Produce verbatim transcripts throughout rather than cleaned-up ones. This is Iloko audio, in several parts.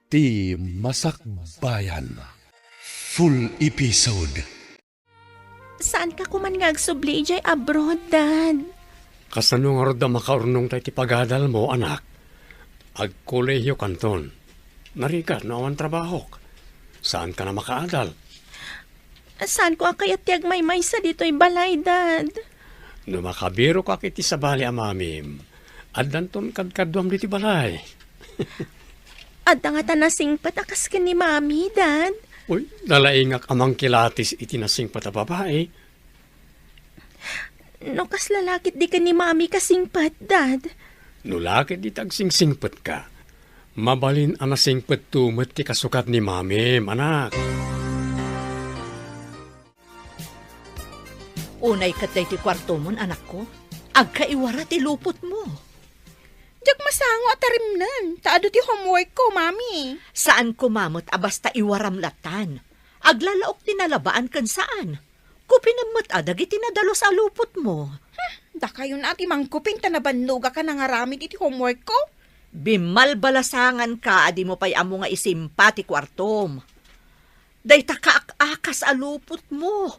Ti Masakbayan. Full episode. Saanka koman nga agsubli idiay abroad, Dad? Kasano ngarud a makaurnongta iti pagadalmo, anak? Agkolehio kanton. Narigat no awan trabahok. Saanka a makaadal. Saanko a kayat ti agmaymaysa ditoy balay, Dad. No makabirokak iti sabali a mamim, addanton kadkaduam ditoy balay. Adda ngata nasingpet a kas ken ni Mami, Dad? Uy, nalaingak a mangkilatis iti nasingpet a babai. No kasla la ketdi ken ni Mami kasingpet, Dad? No la ketdi ti agsingsingpetka, mabalin a nasingpetto met ti kasukat ni Mamim, anak. Unay ket daytoy kuartomon, anakko. Agkaiwara ti lupotmo. Diak masango a tarimnen, ta adu ti homeworkko, Mami. Saan koma met a basta iwaram latan. Aglalaok ti nalabaan ken saan. Kupinem met a dagiti nadalus a lupotmo. Hmm, dakayon a ti mangkupin ta nabannogak a nangaramid iti homeworkko. Bimmalbalasanganka a dimo pay ammo nga isimpa ti kuartom. Dayta kaak-akas a lupotmo.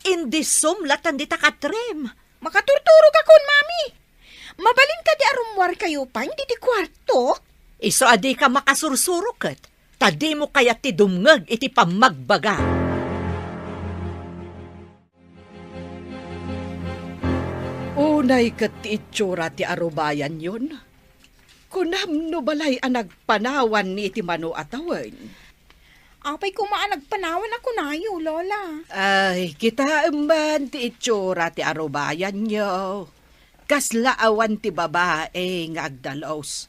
Indisom latan dita katrem. Makaturturogakon, Mami. Mabalin kadi a rummuarkayo pay diti kuartok? Isu a dika makasursuro ket, ta dimo kayat ti dumngeg iti pammagbaga. Unay ket ti itsura ti arubayanyon. Kunam no balay a nagpanawan iti mano a tawen. Apay koma a nagpanawan a kunayo, Lola? Ay, kitaem man ti itsura ti arubayanyo. Kasla awan ti babai nga agdalus.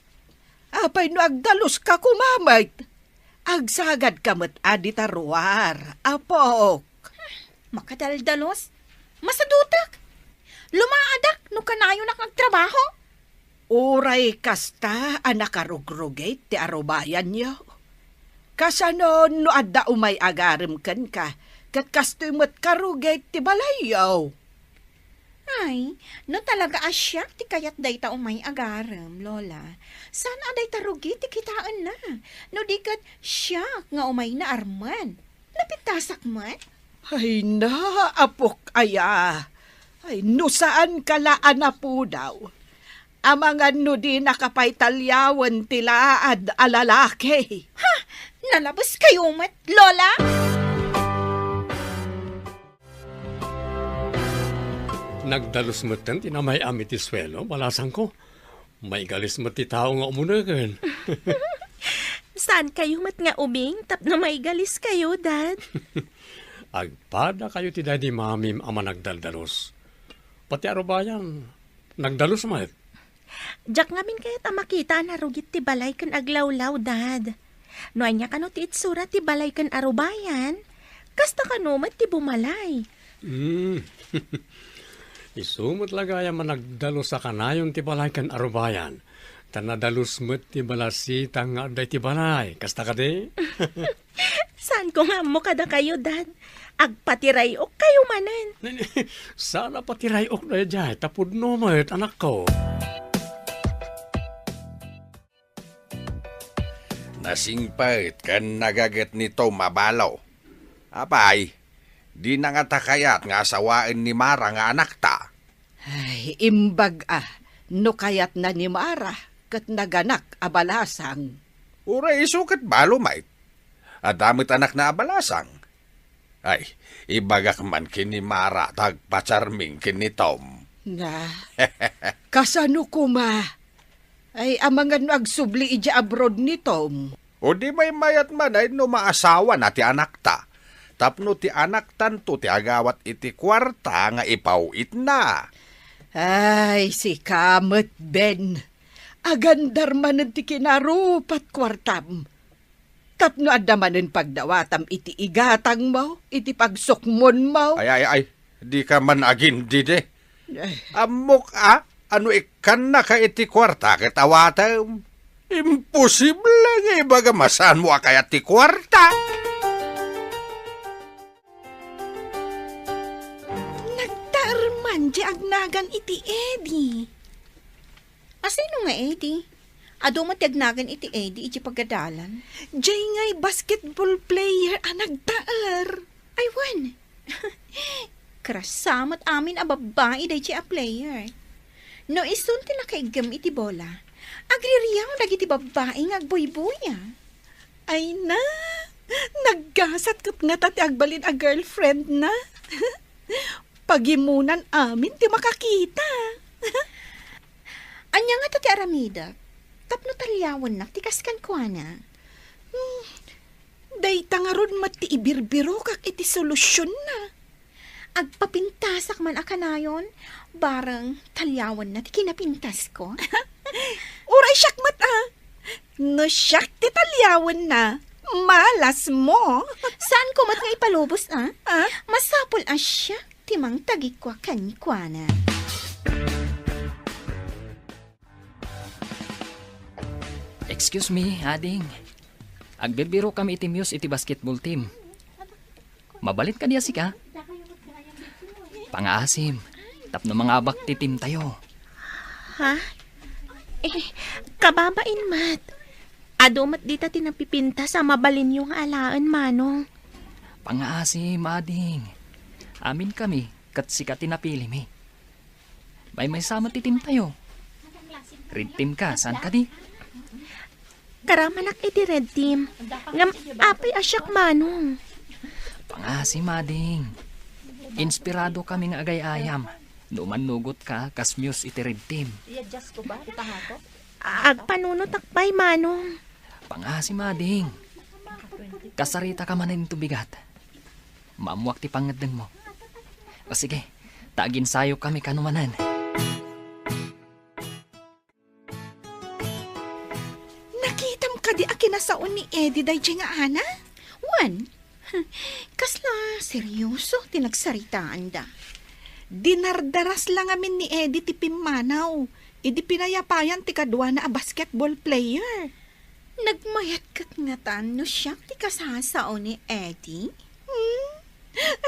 Apay no agdaluska koma met? Agsagadka met a dita ruar, apok. Makadaldalos? Masadutak? Lumaadak no kanayonak agtrabaho? Uray kasta a nakarugrugit ti arubayanyo. Kasano no adda umay agarem kenka, ket kastoy met karugit ti balayyo? Ay, no talaga a siak ti kayat dayta umay agarem, Lola, saan a dayta rugi ti kitaenna, no di ket siak nga umay naarmen. Napintasak met? Ay na, apok aya. Ay, no saanka la a napudaw. Amangan no dinaka pay taliawen ti laad a lalaki. Ha! Nalabeskayo met, Lola? Nagdalus metten ti namay-am iti suelo, balasangko. Maigalis met ti tao nga umunegen. Saankayo met nga ubing tapno maigaliskayo, Dad? Agpadakayo ti daydi mamim a managdaldalus. Pati arubayan, nagdalus met. Diak ngamin kayat a makita a narugit ti balay ken aglawlaw, Dad. No ania kano ti itsura ti balay ken arubayan, kasta kano met ti bumalay. Hmm. Isu met la gayam a nagdalus a kanayon ti balay ken arubayan, ta nadalus met ti balasitang nga adda iti balay. Kasta kadi? Saanko nga ammo kadakayo, Dad. Agpatiray-okkayo manen. Saan a patiray-ok daydiay, ta pudno met, anakko. Nasingpet ken nagaget ni Tom a balo. Apay, dina ngata kayat nga asawaen ni Mara nga anakta? Ay, imbag a, no kayatna ni Mara, ket naganak a balasang. Uray isu ket balo met. Adda met anakna a balasang. Ay, ibagak man ken ni Mara ta agpacharming ken ni Tom. Na, kasano koma? Ay, amangan no agsubli idiay abroad ni Tom. O di maymayat man ay no maasawana ti anakta. Tapno ti anaktanto ti agawat iti kuarta nga ipaw-itna. Ay, sika met, Ben. Agandar manen ti kinarupat kuartam. Tapno adda manen pagdawatam iti igatangmo, iti pagsukmonmo. Ay, ay, ay, dika man agindidi. Ay. Ammok a, ano ikkannaka iti kuarta ket awatem. Imposible nga ibaga masanmo a kayat ti kuarta. Nagtaerman di agnagan iti Eddie. Asino nga Eddie? Adu met ti agnagan iti Eddie iti pagadalan. Jay ngay basketball player a nagtaer. Ay, wen. Krasa met amin a babbai dayjay a player. No isun ti nakaiggem iti bola, agririaw dagiti babbai nga agbuybuya. Ay na, naggasat ket ngata ti agbalin a girlfriend na. Pagimunan amin ti makakita. Ania ngata ti aramidek tapno taliawennak ti kas kenkuana? Hmm, dayta ngarud met ti ibirbirokak iti solusionna. Agpapintasak man a kanayon, bareng taliawenna ti kinapintasko. Uray siak met, a. No siak ti taliawenna, malas mo. Saanko met nga ipalubos, a? A? Masapul a siak ti mangtagikua kenkuana. Excuse me, ading. Agbirbiro kami iti Muse iti basketball team. Mabalin kadi a sika? Pangaasim, tapno mangabak ti team tayo. Ha? Eh, kababain met. Adu met dita ti napipintas a mabalinyo nga alaen, Manong. Pangaasim, ading. Amin kami, ket sika ti napilimi. Maymaysa met ti team tayo. Red team ka, saan kadi? Karamanak iti red team. Ngem apay a siak, Manong? Pangaasim, ading. Inspirado kami nga agay-ayam no mannugot ka kas Muse iti red team. Agpanunotak pay, Manong. Pangaasim, ading. Kasarita ka manen iti bigat. Maammoak ti pangngeddengmo. O sige, ta aginsayo kami kano manen. Nakitam kadi a kinasao ni Eddie dayjay nga ana? Wen, kasla serioso ti nagsaritaanda. Dinardaras la ngamin ni Eddie ti pimmanaw idi pinayapayan ti kaduana a basketball player. Nagmayat ket ngatan no siak ti kasasao ni Eddie? Hmm?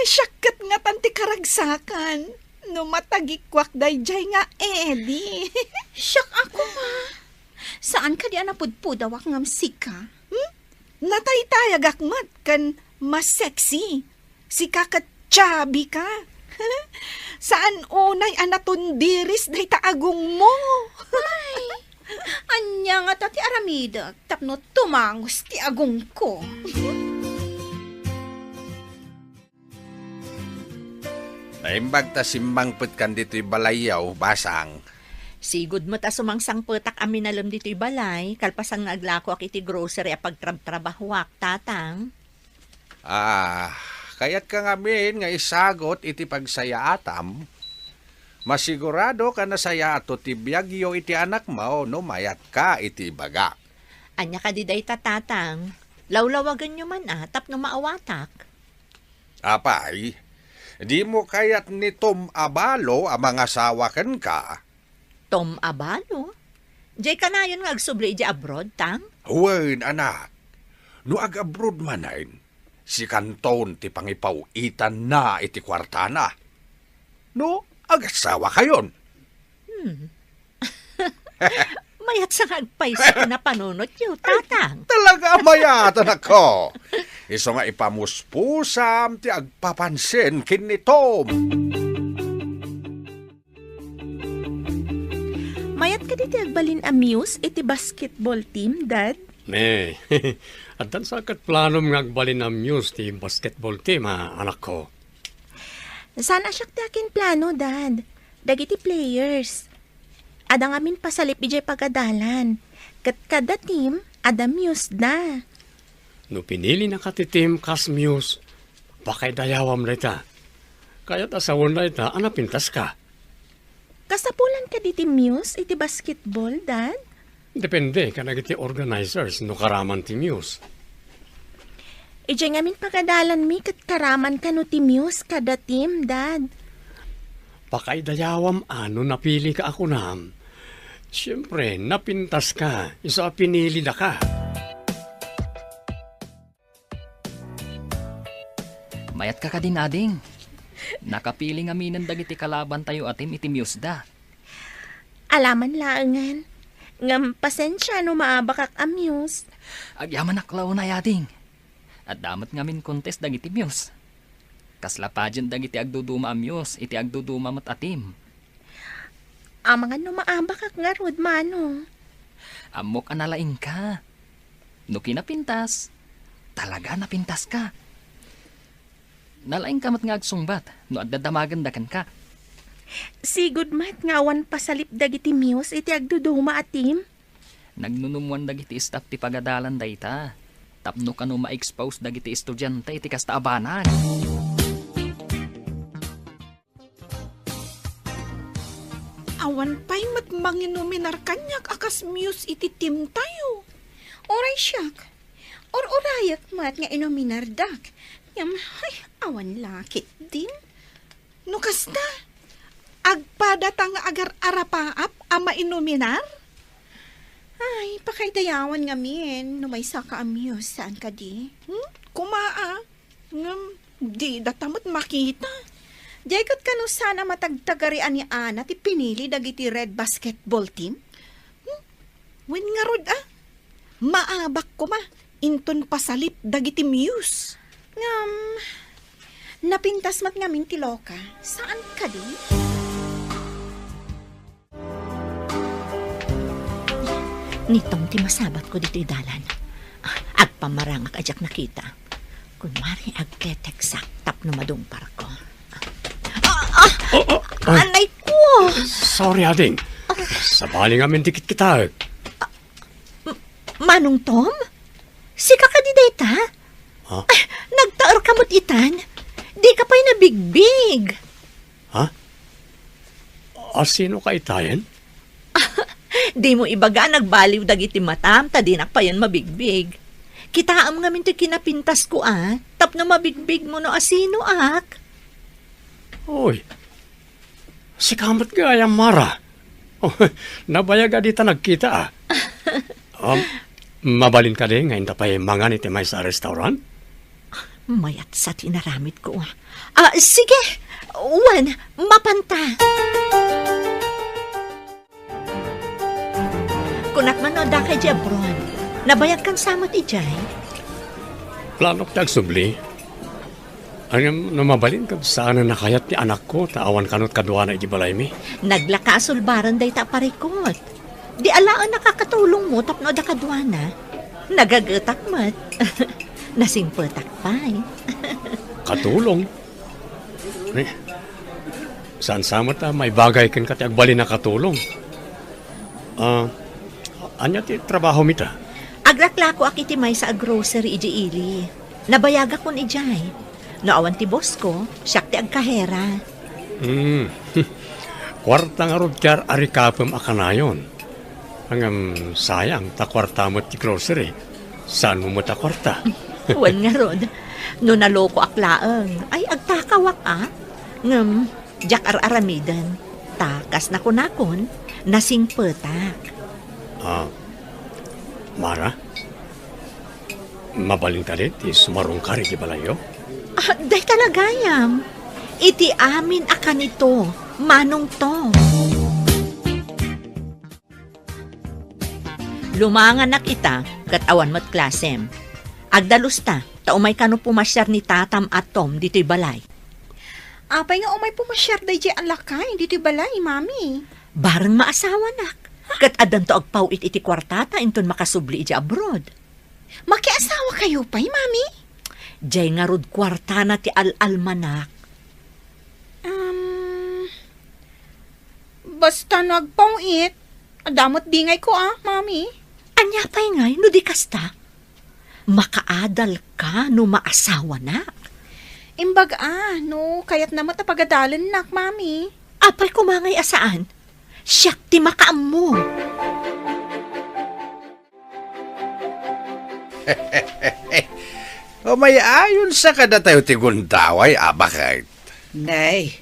Siak ket ngatan ti karagsakan no matagikuak dayjay nga Eddie. Siak a koma. Saan kadi a napudpudawak ngem sika? Hmm? Nataytayagak met ken mas sexy. Sika ket chubby ka. Saan unay a natundiris dayta agongmo. Ay, ania ngata ti aramidek tapno tumangus ti agongko? Naimbag ta simmangpetkan ditoy balayyo, Basang. Sigud met a sumangsangpetak a minalem ditoy balay, kalpasan nga aglakoak iti grocery a pagtrabtrabahoak, Tatang. Ah, kayatka ngamin nga isagut iti pagsayaatam? Masiguradok a nasayaato ti biagyo iti anakmo no mayatka iti ibagak. Ania kadi dayta, Tatang? Lawlawagenyo man a tapno maawatak. Apay, dimo kayat ni Tom Abalo a mangasawa kenka? Tom Abalo? Jay kanayon nga agsubli idiay abroad, Tang? Wen, anak. No ag-abroad manen, sikanton ti pangipaw-itanna iti kuartana. No, agasawakayon. Hmm. Mayat sa nga agpayso ti napanunotyo, Tatang. Talaga a mayat, anakko. Isu nga ipamuspusam ti agpapansin ken ni Tom. Mayat kadi ti agbalin a Muse iti basketball team, Dad? Ne, addan sa ket planom nga agbalin a Muse ti basketball team, a, anakko. Saan a siak ti akinplano, Dad. Dagiti players. Adda ngamin pasalip idiay pagadalan. Ket kada team, adda Muse da. No pinilinaka ti team kas Muse, pakaidayawam dayta. Kayat a sawen dayta a napintaska. Kasapulan kadi ti Muse iti basketball, Dad? Depende kadagiti organizers no karaman ti Muse. Idiay ngamin pagadalanmi ket karaman kano ti Muse kada team, Dad. Pakaidayawam a no napilika a kunam. Siempre, napintaska, isu a pinilidaka. Mayatka kadin, ading. Nakapili ngaminen dagiti kalabantayo a team iti Muse da. Alaman laengen. Ngem pasensia no maabakak a Muse. Agyamanak la unay, ading. Adda met ngamin contest dagiti Muse. Kasla pageant dagiti agduduma a Muse iti agduduma met a team. Amangan no maabakak ngarud, Manong. Ammok a nalaingka. No kinapintas, talaga napintaska. Nalaingka met nga agsungbat no adda damagenda kenka. Sigud met nga awan pasalip dagiti Muse iti agduduma a team. Nagnunumwan dagiti staff ti pagadalan dayta tapno kano ma-expose dagiti estudiante iti kasta a banag. Awan pay met manginuminar kaniak a kas Muse iti team tayo. Uray siak, ur-urayek met nga inuminardak. Ngem, ay, awan la ketdin. No kasta, agpadata nga agar-arapaap a mainuminar? Ay, pakaidayawan ngamin no maysaka a Muse, saan kadi? Hmm? Kuma a. Ngem, didata met makita. Diay ket kano saan a matagtagarian ni Ana ti pinili dagiti red basketball team? Hmm? Wen ngarud a, maabak koma inton pasalip dagiti Muse. Ngem, napintas met ngamin ti loka. Saan kadi? Ni Tom ti masabatko ditoy dalan. Agpamarangak a diak nakita. Kunwari, agteteksak tapno madungparko. Ah, ah! Oh, oh, ay. Anay ko! Sorry, ading. Sabali ngamin ti kitkitaek. M-, Manong Tom? Sika kadi dayta? Ha? Ah, nagtaerka met itan. Dika pay nabigbig. Ha? A, sino ka itayen? Dimo ibaga a nagbaliw dagiti matam ta dinak payen mabigbig. Kitaem ngamin toy kinapintasko a, tapno mabigbigmo no asinoak. Oy, sika met gayam, Mara. Oh, nabayag a dita nagkita a. Um, mabalin kadi nga inta pay mangan iti maysa a restaurant? Mayat sa ti inaramidko. Ah, sige. Wen, mapanta. Kunak man no adda kay di abroad. Nabayagkan sa met idiay? Planok ti agsubli. Ngem no mabalin ket saan a nakayat ti anakko ta awan kanot kaduana iti balaymi. Naglaka a sulbaran dayta a parikut. Di alaen a kakatulongmo tapno adda kaduana. Nagagetak met. Nasingpetak pay. Katulong? Ni, saan sa met a maibagay kenka ti agbalin a katulong? Ah, ania ti trabahomi ta? Aglaklakoak iti maysa a grocery idiay ili. Nabayagakon idiay. No awan ti bossko, siak ti agkahera. Hmm. Kuarta ngarud ti ar-arikapem a kanayon. Ngem sayang ta kuarta met ti grocery. Saanmo met a kuarta? Wen ngarud, no nalokoak laeng, ay agtakawak a. Ngem, diak ar-aramiden. Ta kas nakunakon, nasingpetak. Ah, Mara? Mabalin kadi ti sumarungkar iti balayyo? Ah, dayta la gayam. Iti amin a kanito, Manong Tom. Lumanganak ita, ket awan met klasem. Agdalusta, ta umay kano pumasiar ni tatam a Tom ditoy balay. Apay nga umay pumasiar daydiay a lakay ditoy balay, Mami? Bareng maasawanak. Ket addanto agpaw-it iti kuartata inton makasubli idiay abroad. Makiasawa kayo pay, Mami? Diay ngarud kuartana ti al-almanak. Um, basta no agpaw-it, adda met dingayko a, Mami. Ania pay ngay no di kasta? Makaadalka no maasawanak. Imbag a, no kayatna met a pagadalennak, Mami. Apay koma ngay a saan? Siak ti makaammo. Umay-ayon sa kadatayo ti gundaway a baket. Nay,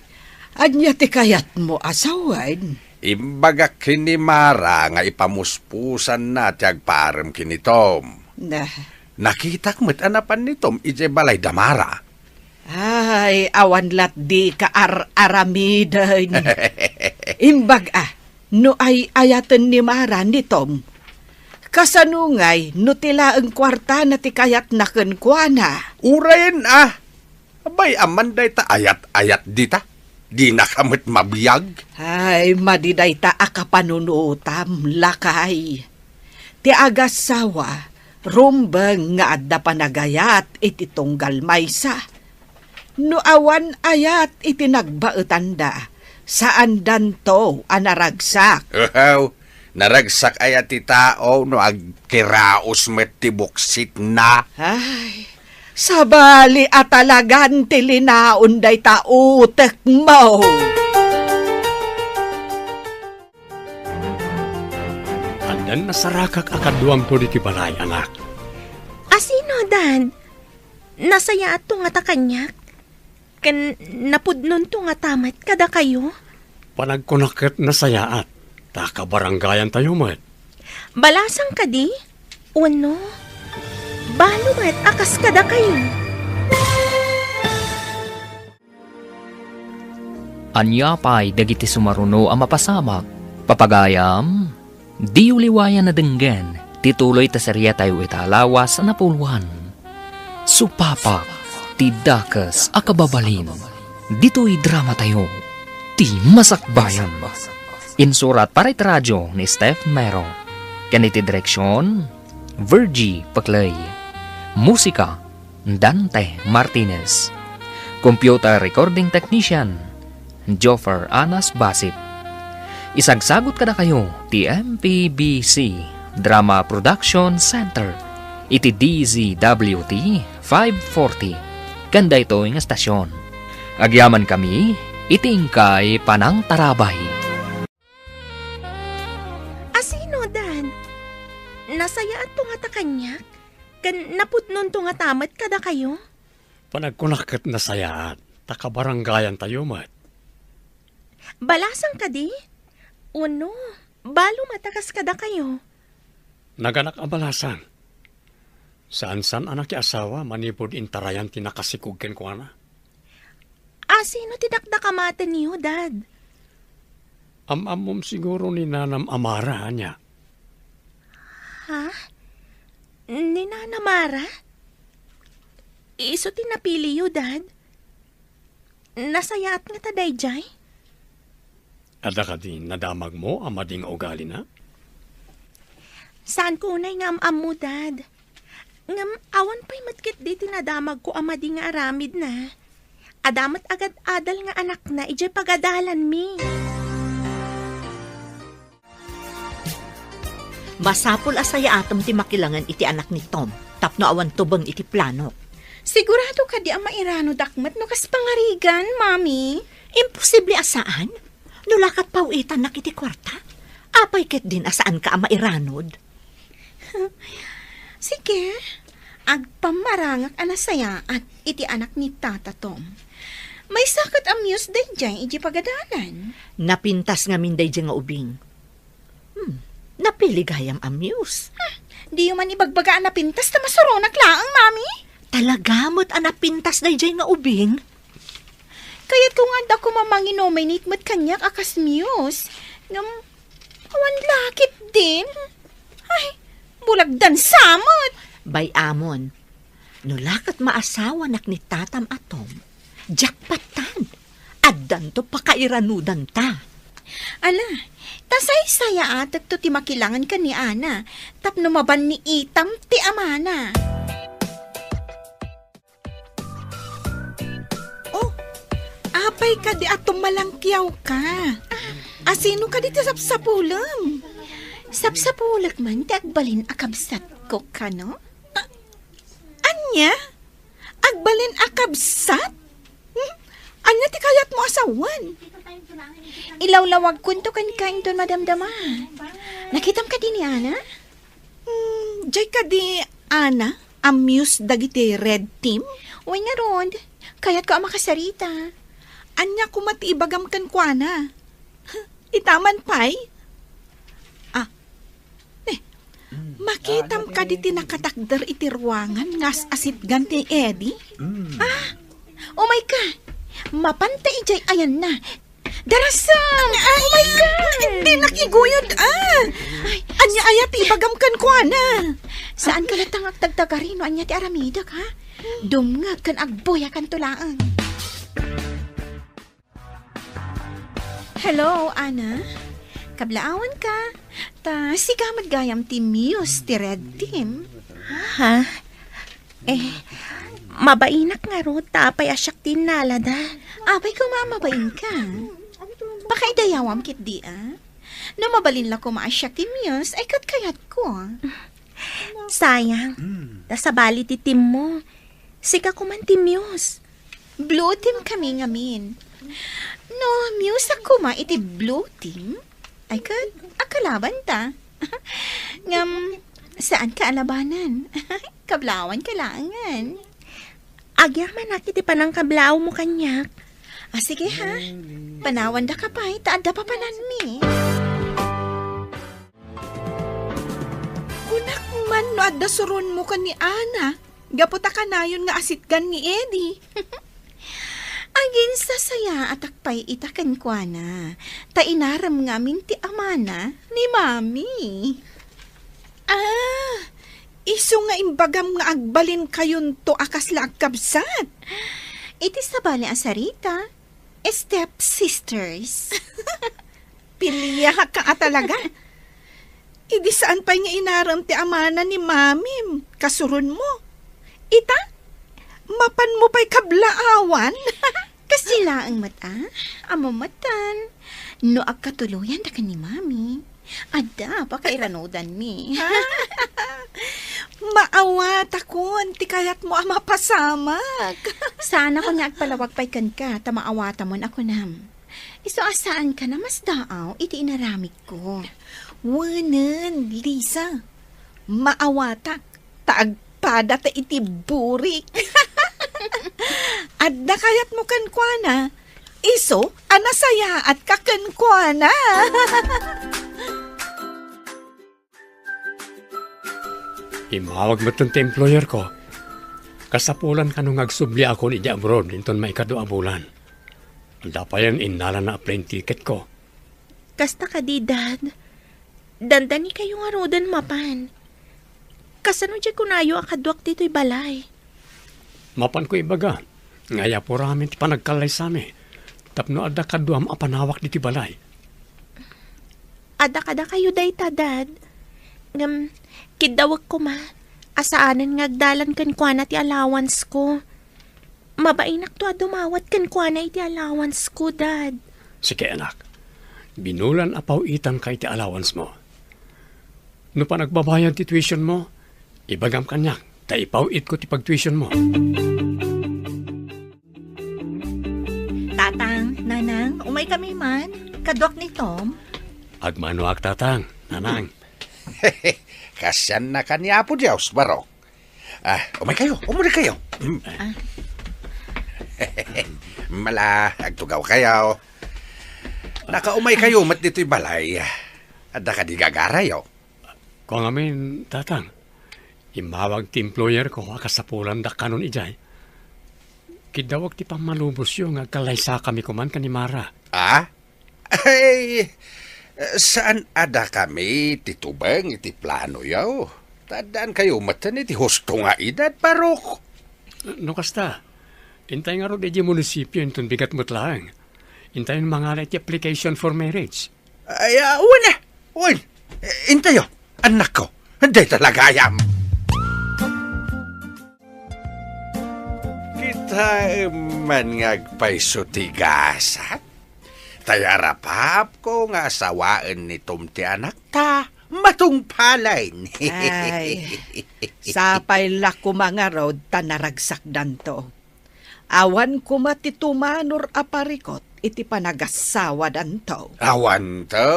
ania ti kayatmo a sawen? Imbagak ken ni Mara nga ipamuspusanna ti agparem ken ni Tom. Na. Nakitak met a napan ni Tom idiay balay da Mara. Ay, awan lat dika ar-aramiden. Imbag a, no ay-ayaten ni Mara ni Tom. Kasano ngay no ti laeng kuartana ti kayatna kenkuana? Urayen a. Abay, amman dayta ayat-ayat dita. Dinaka met mabiag. Ay, madi dayta a kapanunotam, lakay. Ti agassawa, rumbeng nga adda panagayat iti tunggal maysa. No awan ayat iti nagbaetanda, saandanto a naragsak. Uhaw, naragsak aya ti tao no agkiraos met ti buksitna. Ay, sabali a talagan ti linaon dayta utekmo. Addan nasarakak a kaduamto diti balay, anak. Asino, Dad? Nasayaatto ngata kaniak? Ken napudnonto ngata met kadakayo? Panagkunak ket nasayaat, ta kabarangayantayo met. Balasang kadi? Wenno, balo met a kas kadakayo? Ania pay dagiti sumaruno a mapasamak? Papagayam, diyo liwayan a denggen ti tuloy ta seriatayo ita a lawas a napuloan. Supapak ti dakes a kababalin. Ditoy dramatayo, ti Masakbayan. Insurat para iti radio ni Steph Mero. Ken iti direksion, Virgie Paclay. Musika, Dante Martinez. Computer Recording Technician, Joffer Anas Basit. Isagsagut kadakayo ti M P B C Drama Production Center iti D Z W T five forty ken daytoy nga stasyon. Agyamankami iti inkay panangtarabay. Asino, Dad? Nasayaatto ngata kaniak? Ken napudnonto ngata met kadakayo? Panagkunak ket nasayaat, ta kabarangayantayo met. Balasang kadi? Wenno, balo met a kas kadakayo? Naganak a balasang. Saan-saan a nakiasawa manipud intarayan ti nakasikog kenkuana. Asino ti dakdakamatenyo, Dad? Am-ammom siguro ni Nanam a Mara, ania? Ha? Ni Nana Mara? Isu ti napiliyo, Dad? Nasayaat ngata daydiay? Adda kadi nadamagmo a madi nga ugalina? Saanko unay nga am-ammo, Dad. Ngem awan pay met ketdi ti nadamagko a madi nga aramidna. Adda met agad-adal nga anakna idiay pagadalanmi. Masapul a sayaatem ti makilangen iti anak ni Tom tapno awan tubeng iti planok. Sigurado kadi a mairanodak met no kas pangarigan, Mami? Imposible a saan. No la ket paw-itannak iti kuarta, apay ketdin a saanka a mairanod? Sige, agpammarangak a nasayaat iti anak ni Tata Tom. Maysa ket a muse daydiay idiay pagadalan. Napintas ngamin daydiay nga ubing. Hmm, napili gayam a muse. Hmm, diyo man ibagbaga a napintas ta masuronak laeng, Mami. Talaga met a napintas daydiay nga ubing? Kayatko nga adda koma manginominate met kaniak a kas muse. Ngem, awan la ketdin. Ay, bulag dansa met. Bay-amon, no la ket maasawanak ni Tatam a Tom, jackpottan. Addanto pakairanudanta. Ala, ta saysayaatekto ti makilangen ken ni Ana, tapno maban ni Itam ti amana. Oh, apay kadi a tumalangkiawka? Asino kadi ti sapsapulem? Sapsapulek man ti agbalin a kabsatko, kano? Ah, ania? Agbalin a kabsat? Hmm? Ania ti kayatmo a sawen? Ilawlawagkonto kenka inton madamdama. Nakitam kadi ni Ana? Hmm, diay kadi, Ana, a muse dagiti red team? Wen ngarud, kayatko a makasarita. Ania koma ti ibagam kenkuana? Ita man pay? Ah, eh, makitam kadi ti nakatakder iti ruangan nga as-asitgan ni Eddie? Ah, umayka. Mapanta idiay ayanna. Darasam! Ay, oh my God! Dinak iguyod, ah! Ay, ania aya ti ibagam kenkuana? Saanka latta nga agtagtagari no ania ti aramidek, ha? Dumngeg ken agbuyakanto laeng. Hello, Ana? Kablaawanka? Ta sika met gayam ti muse ti Red Team. Ha? Eh, mabainak ngarud ta apay a siak ti innalada. Apay koma a mabainka. Pakaidayawam ketdi, a? No mabalin la koma a siak ti muse, ay ket kayatko. Sayang. Ta sabali ti teammo. Sika koman ti muse. Blue team kami ngamin. No, muse-ak koma iti blue team, ay ket, akalabanta. Ngem, saanka a labanan. Kablawanka laengen. Agyamanak iti panangkablaawmo kaniak. Ah, sige ha. Panawandaka pay, ta adda papananmi. Kunak man no adda suronmo ken ni Ana, gapu ta kanayon nga asitgan ni Eddie. Aginsasayaatak pay ita kenkuana, ta inarem ngamin ti amana ni Mami. Ah, isu nga imbagam nga agbalinkayonto a kasla agkabsat. Iti sabali a sarita, step sisters. Piliak ka a talaga. Idi saan pay nga inarem ti amana ni Mamim, kasuronmo. Ita, mapanmo pay kablaawan. Kasdi laeng met, a, a mamatan. No agkatuloyan da ken ni Mami, adda pakairanudanmi. Maawatakon ti kayatmo a mapasamak. Saanakon nga agpalawag pay kenka, ta maawatamon a kunam. Isu a saanka a masdaaw iti inaramidko. Wenen, Lisa, maawatak ta agpada ta iti burik. Adda kayatmo kenkuana, isu a nasayaatka kenkuana. Immawag metten ti employer ko. Kasapulan kano nga agsubliakon idiay abroad inton maikadua a bulan. Adda payen innalana a plane ticket ko. Kasta kadi, Dad? Dandanikayo ngaruden mapan. Kasano diay kunayo a kaduak ditoy balay? Mapanko ibaga nga ayapo ramin ti panagkallaysami tapno adda kaduam a panawak ditoy balay. Adda kadakayo dayta, Dad. Ngem, kiddawek koma a saanen nga agdalan kenkuana ti allowance ko. Mabainakto a dumawat kenkuana iti allowance ko, Dad. Sige, anak. Binulan a paw-itanka iti allowance mo. No panagbabayad ti tuition mo, ibagam kaniak, ta ipaw-itko ti pagtuition mo. Tatang, Nanang, umay kami man. Kaduak ni Tom. Agmanoak, Tatang, Nanang. Kasianna ka ni Apo Dios, Barok. Ah, umay kayo, umuli kayo. Mm. Ah. Mala, agtugaw kayo. Nakaumay kayo met ditoy balay. Adda kadi gagarayo? Kung amin, Tatang, immawag ti employer ko a kasapulan dakkanon idiay. Kiddawek ti pammalubosyo nga agkallaysakami koman ken ni Mara. Ah? Ay, saan a dakami ti tubeng iti planoyo? Ta addaankayo metten iti husto nga edad, Barok. No kasta, intay ngarud idiay munisipio inton bigat met laeng. Intayon mangala iti application for marriage. Ay, ah, wen, ah, wen. Eh, intayo, annakko. Dayta la gayam. Kitaem man nga agpayso ti gasat. Tay arapapko nga asawaen ni Tom ti anakta, matungpalen. Ay, sapay la koma ngarud ta naragsakdanto. Awan koma ti tumanor a parikut iti panagassawadanto. Awanto,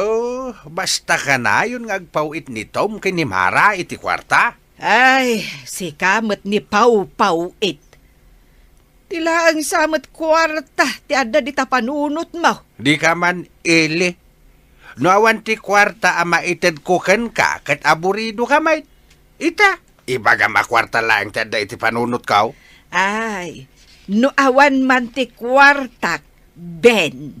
basta kanayon nga agpaw-it ni Tom ken ni Mara iti kuarta. Ay, sika met ni pawpaw-it. Ti laeng sa met kuarta ti adda dita panunotmo. Dika man ili. No awan ti kuarta a maitedko kenka ket aburidoka met, ita, ibagam a kuarta laeng ti adda iti panunotko. Ay, no awan man ti kuartak, Ben,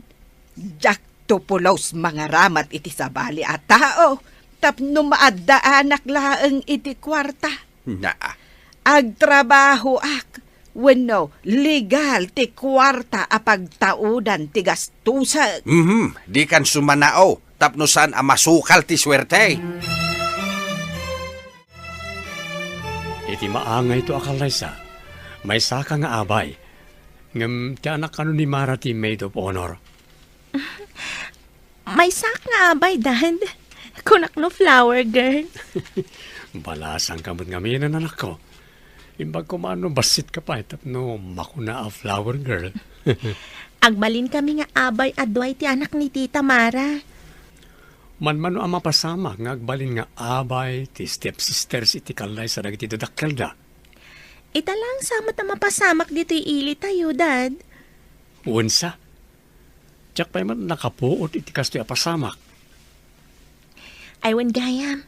Diakto pulos mangaramat iti sabali a tao tapno maaddaanak laeng iti kuarta. Naa. Agtrabahoak wenno legal ti kuarta a pagtaudan ti gastusek. Mhm, dikan sumanao tapno saan a masukal ti suerte. Iti maangayto a kallaysa, maysaka nga abay, ngem ti anak kano ni Mara ti maid of honor? Maysak nga abay, Dad. Kunak no flower girl. Balasangka met ngamin, anakko. Imbag koma no bassit ka pay tapno makuna a flower girl. Agbalin kami nga abay a dua iti anak ni Tita Mara. Manmano a mapasamak nga agbalin nga abay ti stepsisters iti kallaysa dagiti dadakkelda. Ita lang sa met a mapasamak ditoy ili tayo, Dad. Wensa, diak pay met nakapuot iti kastoy a pasamak. Ay, wen gayam,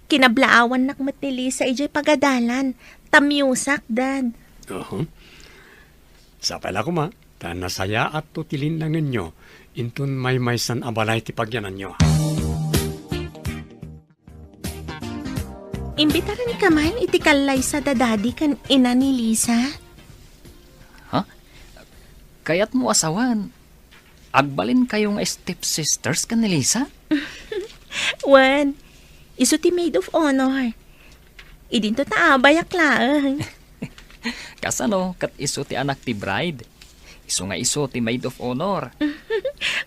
kinablaawannak met ni Lisa idiay pagadalan, ta miosak, Dad. Oho. Sapay la koma, ta nasayaatto ti linnangenyo inton maymaysan a balay ti pagyananyo. Imbitaranka man iti kallaysa da Daddy ken ina ni Lisa? Ha? Kayatmo a sawen, agbalinkayo nga stepsisters ken ni Lisa? Wen, isu ti maid of honor. Idinto ta abayak laeng. Kasano ket isu ti anak ti bride? Isu nga isu ti maid of honor.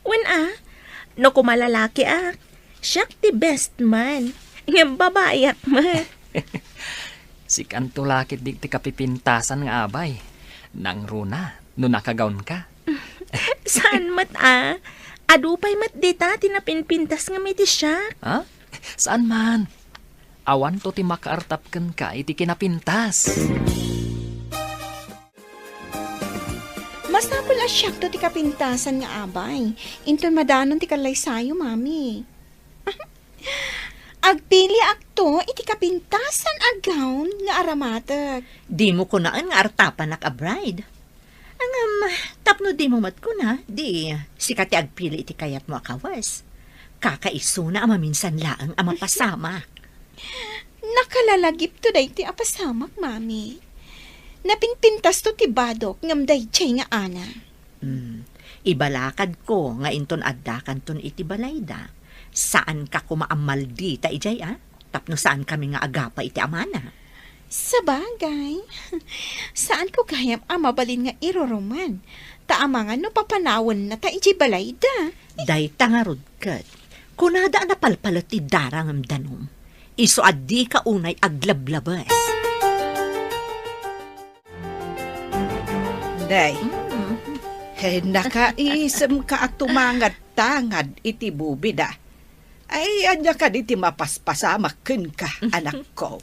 Wen a, no koma lalakiak, siak ti best man. Ngem babaiak met. Sikanto la ketdi ti kapipintasan nga abay. Nangruna no nakagawnka. Saan met a? Adu pay met dita ti napinpintas ngem iti siak. Ha? Saan man. Awanto ti makaartap kenka iti kinapintas. Masapul a siakto ti kapintasan nga abay. Inton madanon ti kallaysayo, Mami. Agpiliakto iti kapintasan a gown nga aramatek. Dimo kunaen nga artapanak a bride. Ngem, tapno dimo met kuna, di sika ti agpili iti kayatmo a kawes. Kakaisuna a maminsan laeng a mapasamak. Nakalalagipto daytoy a pasamak, Mami. Napinpintasto ti badok ngem daydiay nga Ana. Hmm. Ibalakadko nga inton addakanton iti balayda, saanka koma a maldita idiay a, tapno saankami nga agapa iti amana. Sabagay, saanko gayam a mabalin nga iruruman, ta amangan no papanawennata idiay balayda. Dayta ngarud ket, kunada a napalpalet ti dara ngem danum, isu a dika unay aglablabes. Day, mm, eh, nakaisemka a tumangad-tangad iti bubida. Ay, ania kadi ti mapaspasamak kenka, anakko?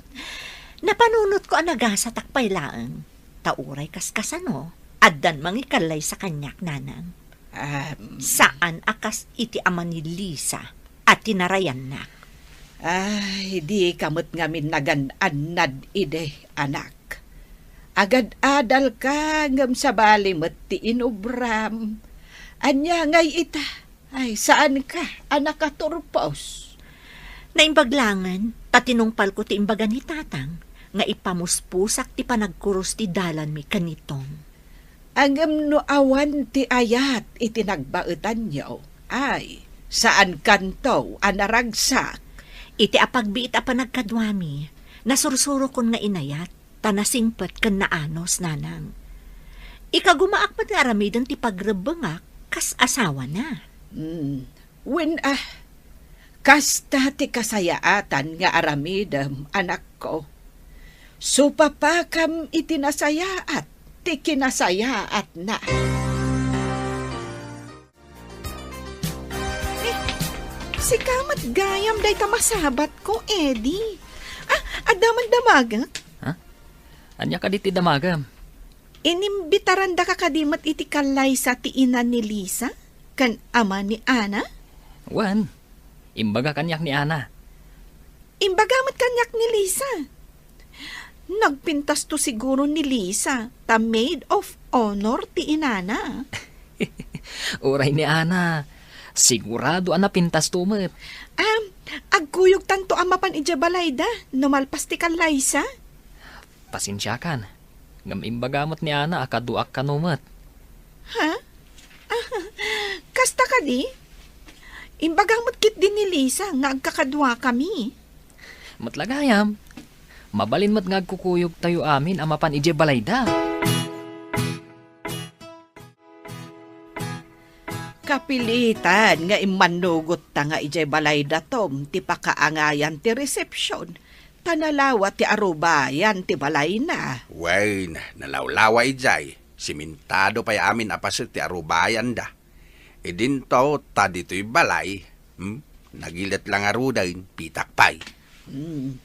Napanunotko a nagasatak pay laeng. Ta uray kaskasano, addan mangikallaysa kaniak, nanang. Am. Saan a kas iti ama ni Lisa a tinarayannak. Ay, dika met ngamin nagan-annad idi, anak. Agad-adalka ngem sabali met ti inubram. Ania ngay ita? Ay, saanka a nakaturpos? Naimbag laengen, ta tinungpalko ti imbaga ni Tatang nga ipamuspusak ti panagkurus ti dalanmi ken ni Tom. Ngem no awan ti ayat iti nagbaetanyo, ay, saankanto a naragsak. Iti apagbiit a panagkaduami, nasursurokon nga inayat, ta nasingpet ken naanos, nanang. Ikagumaak met nga aramiden ti pagrebbengak kas asawana. Hmm. Wen a, kasta ti kasayaatan nga aramidem, anakko. Supapakam iti nasayaat ti kinasayaatna. Eh, sika met gayam dayta masabatko, Eddie. Ah, adda man damagek? Ha? Ania kadi ti damagem? Inimbitarandaka kadi met iti kallaysa ti ina ni Lisa ken ama ni Ana? Wen, imbaga kaniak ni Ana. Imbaga met kaniak ni Lisa. Nagpintasto siguro ni Lisa ta maid of honor ti inana. Uray ni Ana, Sigurado a napintasto met. Ah, agkuyogtanto a mapan idiay balayda no malpas ti kallaysa? Pasensiakan, ngem imbaga met ni Ana a kaduak kano met. Ha? Kasta kadi? Imbaga met ketdi ni Lisa nga agkakaduakami. Met la gayam, mabalin met nga agkukuyogtayo amin a mapan idiay balayda. Kapilitan nga immannugotta nga idiay balayda Tom ti pakaangayan ti resepsion, ta nalawa ti arubayan ti balayna. Wen, nalawlawa idiay. Simentado pay amin a paset ti arubayanda. Idinto ta ditoy balay, hmm? Nagilet la ngaruden, pitak pay. Hmm.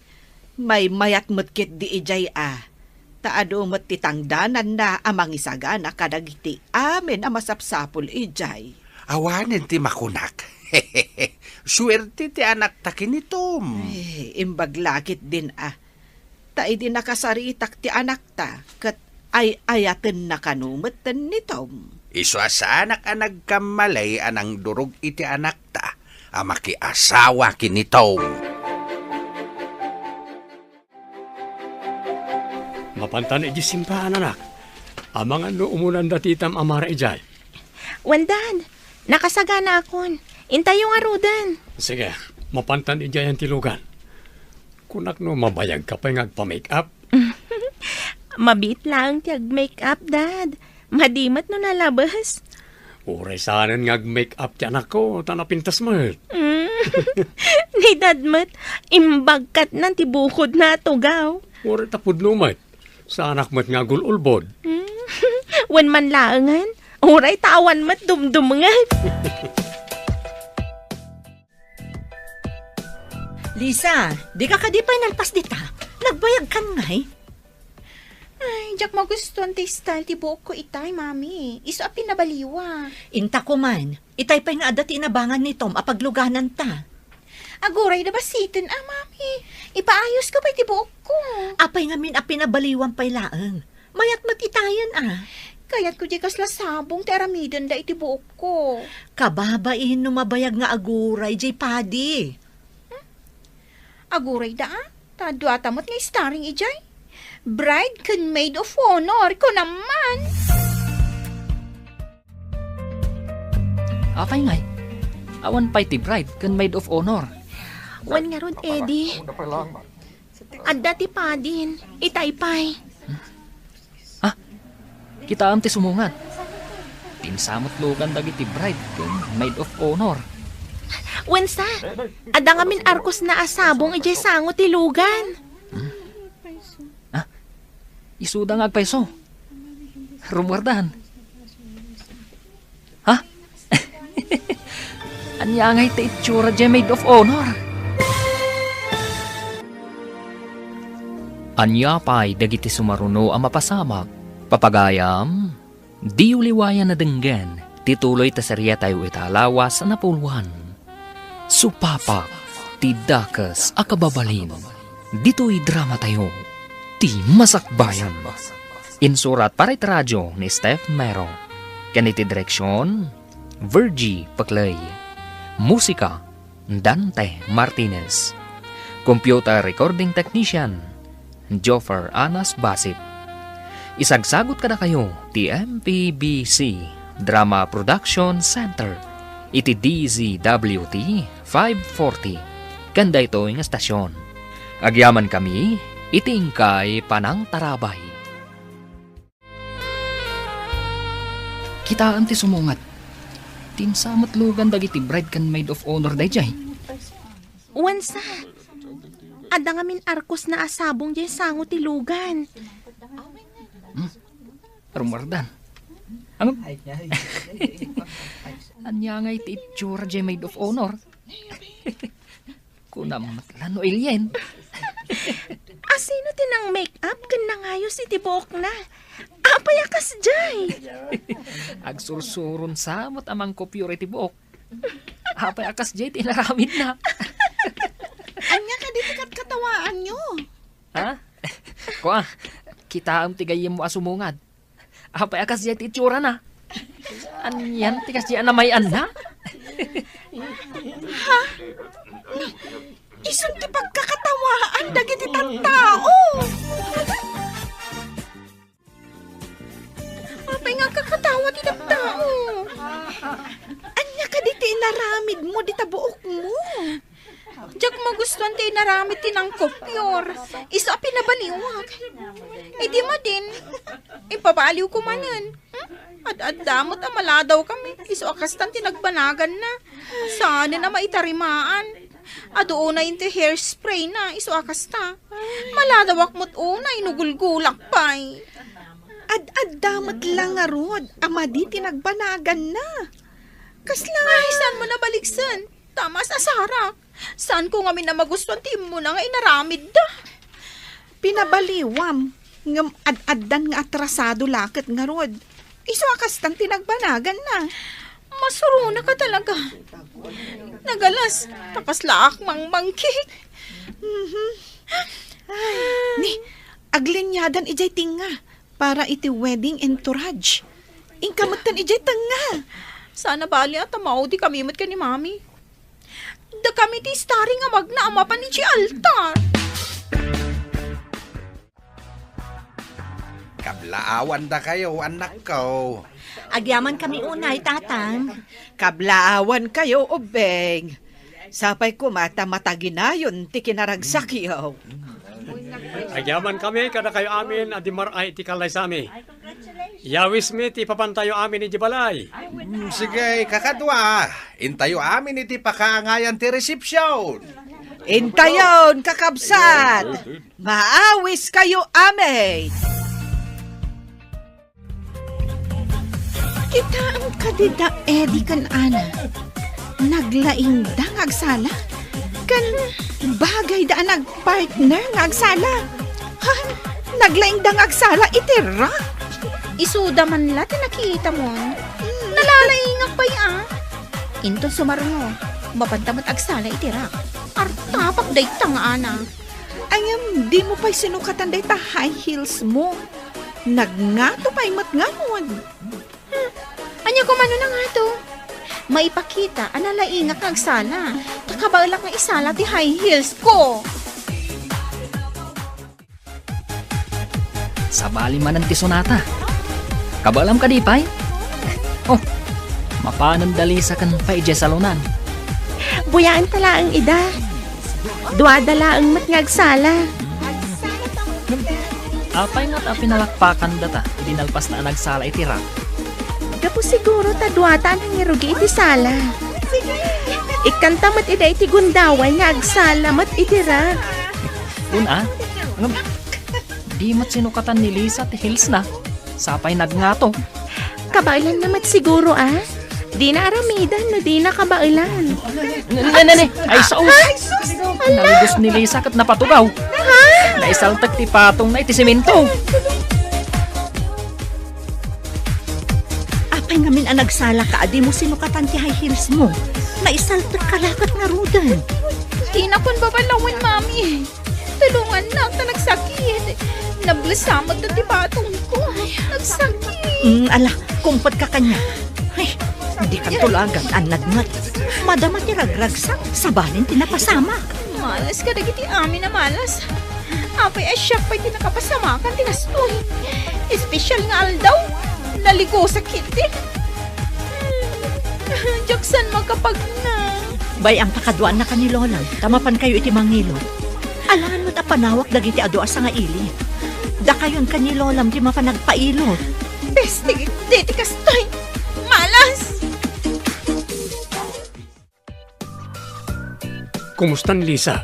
Maymayat met ketdi idiay a, ta adu met ti tangdananna a mangisagana kadagiti amin a masapsapul idiay. Awanen ti makunak. Suerte ti anakta ken ni Tom. Eh, imbag la ketdin a. Ta idi nakasaritak ti anakta, ket ay-ayatenna kano metten ni Tom. Isu a saanak a nagkammalay a nangdurog iti anakta a makiasawa ken ni Tom. Mapantan iti simbahan, anak. Amangan no umunan dati itam a mara idiay. Wen, Dad, nakasaganaakon. Intayo ngaruden. Sige, mapantan idiay ti lugan. Kunak no mabayagka pay nga agpa-make-up? Mabiit laeng ti ag-make-up, Dad. Madi met no nalabes. Uray saanen nga ag-make-up ti anakko, ta napintas met. Mm. Ni Dad met, imbag katnan ti bukodna a tugaw. Uray ta pudno met. Saanak met nga agul-ulbod. Mm. Wen man laengen, uray ta awan met dumdumngeg. Lisa, dika kadi pay nalpas dita? Nagbayagkan ngay? Ay, diak magustuan ti style ti buokko itay, Mami. Isu a pinabaliwa. Inta ko man, itay pay nga adda ti inabangan ni Tom a paglugananta. Aguray da basiten, a, Mami. Ipaayosko pay ti buokko. Apay ngamin a pinabaliwan pay laeng? Mayat met itayen, a. Kayatko diay kasla sabong ti aramidenda iti buokko. Kababain no mabayag nga aguray diay padi. Hmm? Aguray da, a? Ta duata met nga starring idiay. Bride ken maid of honor, kunam man. Apay ngay? Awan pay ti bride ken maid of honor. Wen ngarud, Eddie. Adda ti padin. Itay pay. Ah, kitaem ti sumungad. Pinsa met lugan dagiti bride ken maid of honor. Wen sa, adda ngamin arkosna a sabong idiay sango ti lugan. Hmm? Ah, isuda nga agpayso. Rummuardan. Ha? Ania ngay ti itsura diay maid of honor? Ania pay dagiti sumaruno a mapasamak? Papagayam, diyo liwayan a denggen ti tuloy ta seriatayo ita a lawas a napuloan. Supapak ti dakes a kababalin. Ditoy dramatayo, ti Masakbayan. Insurat para iti radio ni Steph Mero. Ken iti direksion, Virgie Peclay. Musika, Dante Martinez. Computer recording technician, Joffer Anas Basit. Isagsagut kadakayo ti M P B C Drama Production Center iti D Z W T five forty ken daytoy nga estasion. Agyamankami iti inkay panangtarabay. Kitaem ti sumungad. Pinsa met lugan dagiti bride ken maid of honor daydiay. Wen sa, adda ngamin arkosna a sabong diay sango ti lugan. Hmm? Rummuardan. Ang... Ania ngay ti itsura diay maid of honor? Kunam met la no ilien. Asino ti nang-make-up ken nangayos iti buokna? Apay a kasdiay? Agsursuron sa met a mangkupyor iti buok. Apay a kasdiay ti inaramidna? Ania kadi ti katkatawaanyo? Ha? Kua, kitaem ti gayyemmo a sumungad. Apay a kasdiay ti itsurana? Anian ti kasdiay a namay-anna? Ha? Isun ti pagkakatawaan dagiti tattao. Apay nga agkakatawa ti tattao? Ania kadi ti inaramidmo dita buokmo? Diak magustuan ti inaramid ti nangkopior. Isu a pinabaliwak. Idi madin, ipabaliwko manen. Hmm? Ad-adda met a maladawkami. Isu a kastan ti nagbanaganna. Saanen a maitarimaan. Adu unay ti hairspray na. Isu a kasta. Maladawak met unay no gulgulak pay. Ad-adda met la ngarud a madi ti nagbanaganna. Kasla. Ay, saanmo nabaliksen? Tamas a sarak. Saanko ngamin a magustuan ti immuna nga inaramidda. Pinabaliwam, ngem ad-addan nga atrasado la ket ngarud. Isu a kastan ti nagbanaganna. Masuronaka talaga. Nagalas, ta kaslaak mangmangkik. Mhm. Ay, ni, agliniadan idiay tengnga para iti wedding entourage. Inka metten idiay tengnga. Saan a bali a ta maudikami met ken ni Mami. Dakami ti starring a magna a mapan idiay altar. Kablaawandakayo, annakko. Agyamankami unay, Tatang. Kablaawankayo, ubbing. Sapay koma ta mataginayon ti kinaragsakyo. Agyamankami kadakayo amin a dimar-ay iti kallaysami. Yawismi ti ipapantayo amin iti balay. Mm, sige, kakadua. Intayo amin iti pakaangayan ti resepsyon. Intayon, kakabsat! Maawiskayo amin! Kitaem kadi da Eddie ken Ana. Naglaingda nga agsala. Ken bagayda a nagpartner nga agsala. Ha? Naglaingda nga agsala iti rock? Isuda man la ti nakitamon. Nalalaingak pay a. Inton sumarungo, mapanta met agsala iti rock. Artapak dayta nga Ana. Ay, ngem dimo pay sinukatan dayta high heels mo. Nagngato pay met ngarud. Hmm, ania koma no nangato? Maipakita a nalaingak nga agsala, ta kabaelak nga isala ti high heels ko. Sabali manen ti sonata. Kabaelam kadi pay? Oh, mapanen da Lisa ken pay idiay salonan. Buyaenta laeng ida. Duada laeng met nga agsala. Apay nga ta pinalakpakan data idi nalpas na a nagsala iti rock? Gapu siguro ta duata a nangirugi iti sala. Ikkanta met ida iti gundaway nga agsala met iti rock. Una, ngem di met sinukatan ni Lisa ti heels na. Sapay nagngato. Kabaelan na met siguro, a? Dina aramidan no dina kabaelan. Ne, ne, ne. Ay, sao. Ay, sus! Ala! Nalugos ni Lisa ket napatugaw. Ha? Naisaltek ti patongna iti semento. Apay ngamin a nagsalaka a dimo sinukatan ti high heels mo? Naisaltekka la ket ngaruden. Dinakon babalawen, Mami. Tulongannak, ta nagsakit. Nablesa met ti patongko. Nagsakit. Mm, ala, kumpetka kaniak. Ay, dikan tulagan, annad met. Madama ti ragragsak, sabalen ti napasamak. Malas kadagiti amin a malas. Apay a siak pay ti nakapasamakan ti kastoy. Espesyal nga aldaw, naligusak iti. Diak saan makapagna. Bay-am, pakaduaanka ni Lolam, ta mapankayo iti mangilot. Alangan met a panawak dagiti adu a sangaili. Dakayon ken ni Lolam ti mapan agpailot. Peste, deti kastoy! Malas! Kumusta ni Lisa?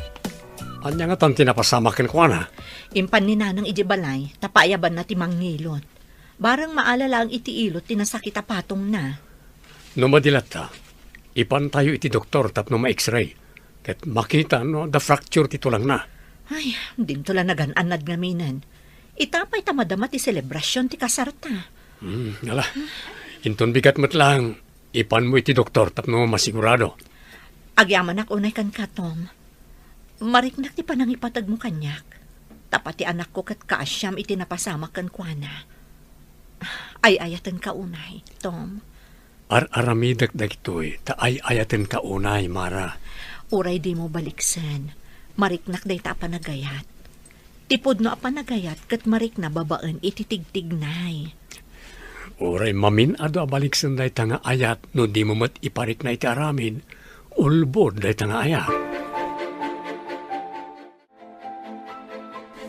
Ania ngatan ti napasamak kenkuana? Impan ni Nanang iti balay, ta paayabanna ti mangilot. Bareng maala laeng iti ilot ti nasakit a patongna. No madi latta, ipantayo iti doktor tapno ma-X-ray, ket makita no adda fracture ti tulangna. Ay, dinto la nagan-annad ngaminen. Ita pay ta madama ti selebrasion ti kasarta. Hmm, ala. Inton bigat met laeng, ipanmo iti doktor tapno masigurado. Agyamanak unay kenka, Tom. Mariknak ti panangipategmo kaniak. Tapno ti anakko ket kaasiam iti napasamak kenkuana. Ay-ayatenka unay, Tom. Ar-aramidek dagitoy ta ay-ayatenka unay, Mara. Uray dimo baliksen, mariknak dayta a panagayat. Ti pudno a panagayat ket marikna babaen iti tigtignay. Uray mamin-adu a baliksen dayta nga ayat no dimo met iparikna iti aramid, ulbod dayta nga ayat.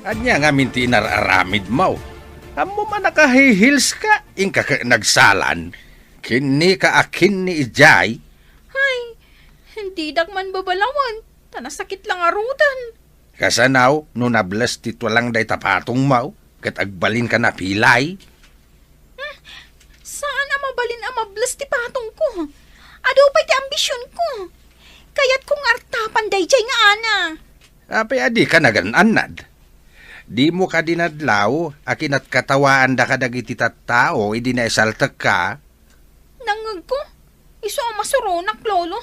Ania ngamin ti inar-aramidmo? Ammom a naka-high heels ka, inka ket nagsalan. Kinnika a kinni idiay. Hay, didak man babalawan, ta nasakit la ngaruden. Kasano no nables ti tulang dayta patongmo, ket agbalinka napilay? Hmm, saan a mabalin a mables ti patongko. Adu pay ti ambisionko. Kayatko nga artapan daydiay nga ana. Apay a dika nagan-annad? Dimo kadi nadlaw a kinatkatawaanda kadagiti tattao idi naisaltekka? Nangngegko, isu a masuronak, Lolo.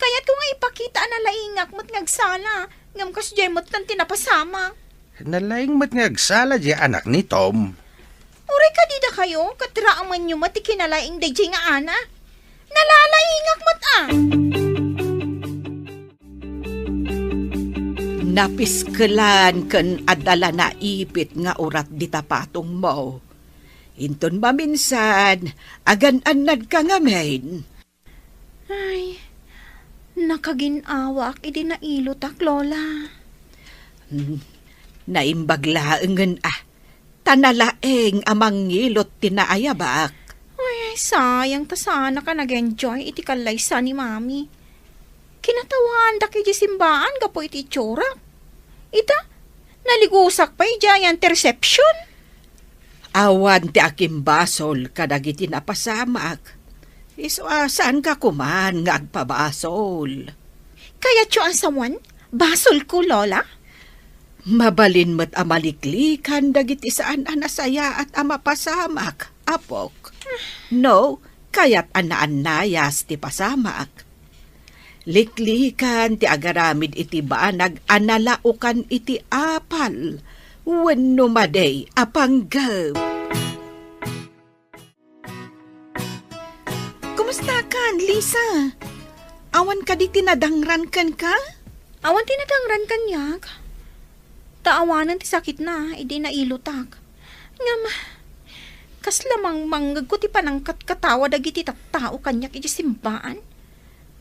Kayatko nga ipakita a nalaingak met nga agsala, ngem kasdiay met laeng ti napasamak. Nalaing met nga agsala diay anak ni Tom. Uray kadi dakayo, ket raemenyo met ti kinalaing daydiay nga ana. Nalalaingak met a. Napiskelan ken adda la naipit nga urat dita patongmo. Inton maminsan, agan-annadka ngamin. Ay, nakagin-awaak idi nailotak, Lola. Hmm, naimbag laengen a, ta nalaing a mangilot ti naayabak. Ay, sayang ta saanak a nag-enjoy iti kallaysa ni Mami. Kinatawaandak idiay simbaan gapu iti itsurak. Ita, naligusak pay idiay interception. Awan ti akimbasol kadagiti napasamak. Isu a saanka koman nga agpabasol. Kayatyo a sawen, basolko, Lola? Mabalin met a maliklikan dagiti saan a nasayaat a mapasamak, apok. No, kayat a naannayas ti pasamak. Liklikan ti agaramid iti banag a nalaokan iti apal wenno madi a panggep. Kumustakan, Lisa? Awan kadi ti nadangran kenka? Awan ti nadangran kaniak. Ta awanen ti sakitna idi nailotak. Ngem, kasla mangmangngegko ti panangkatkatawa dagiti tattao kaniak idiay simbaan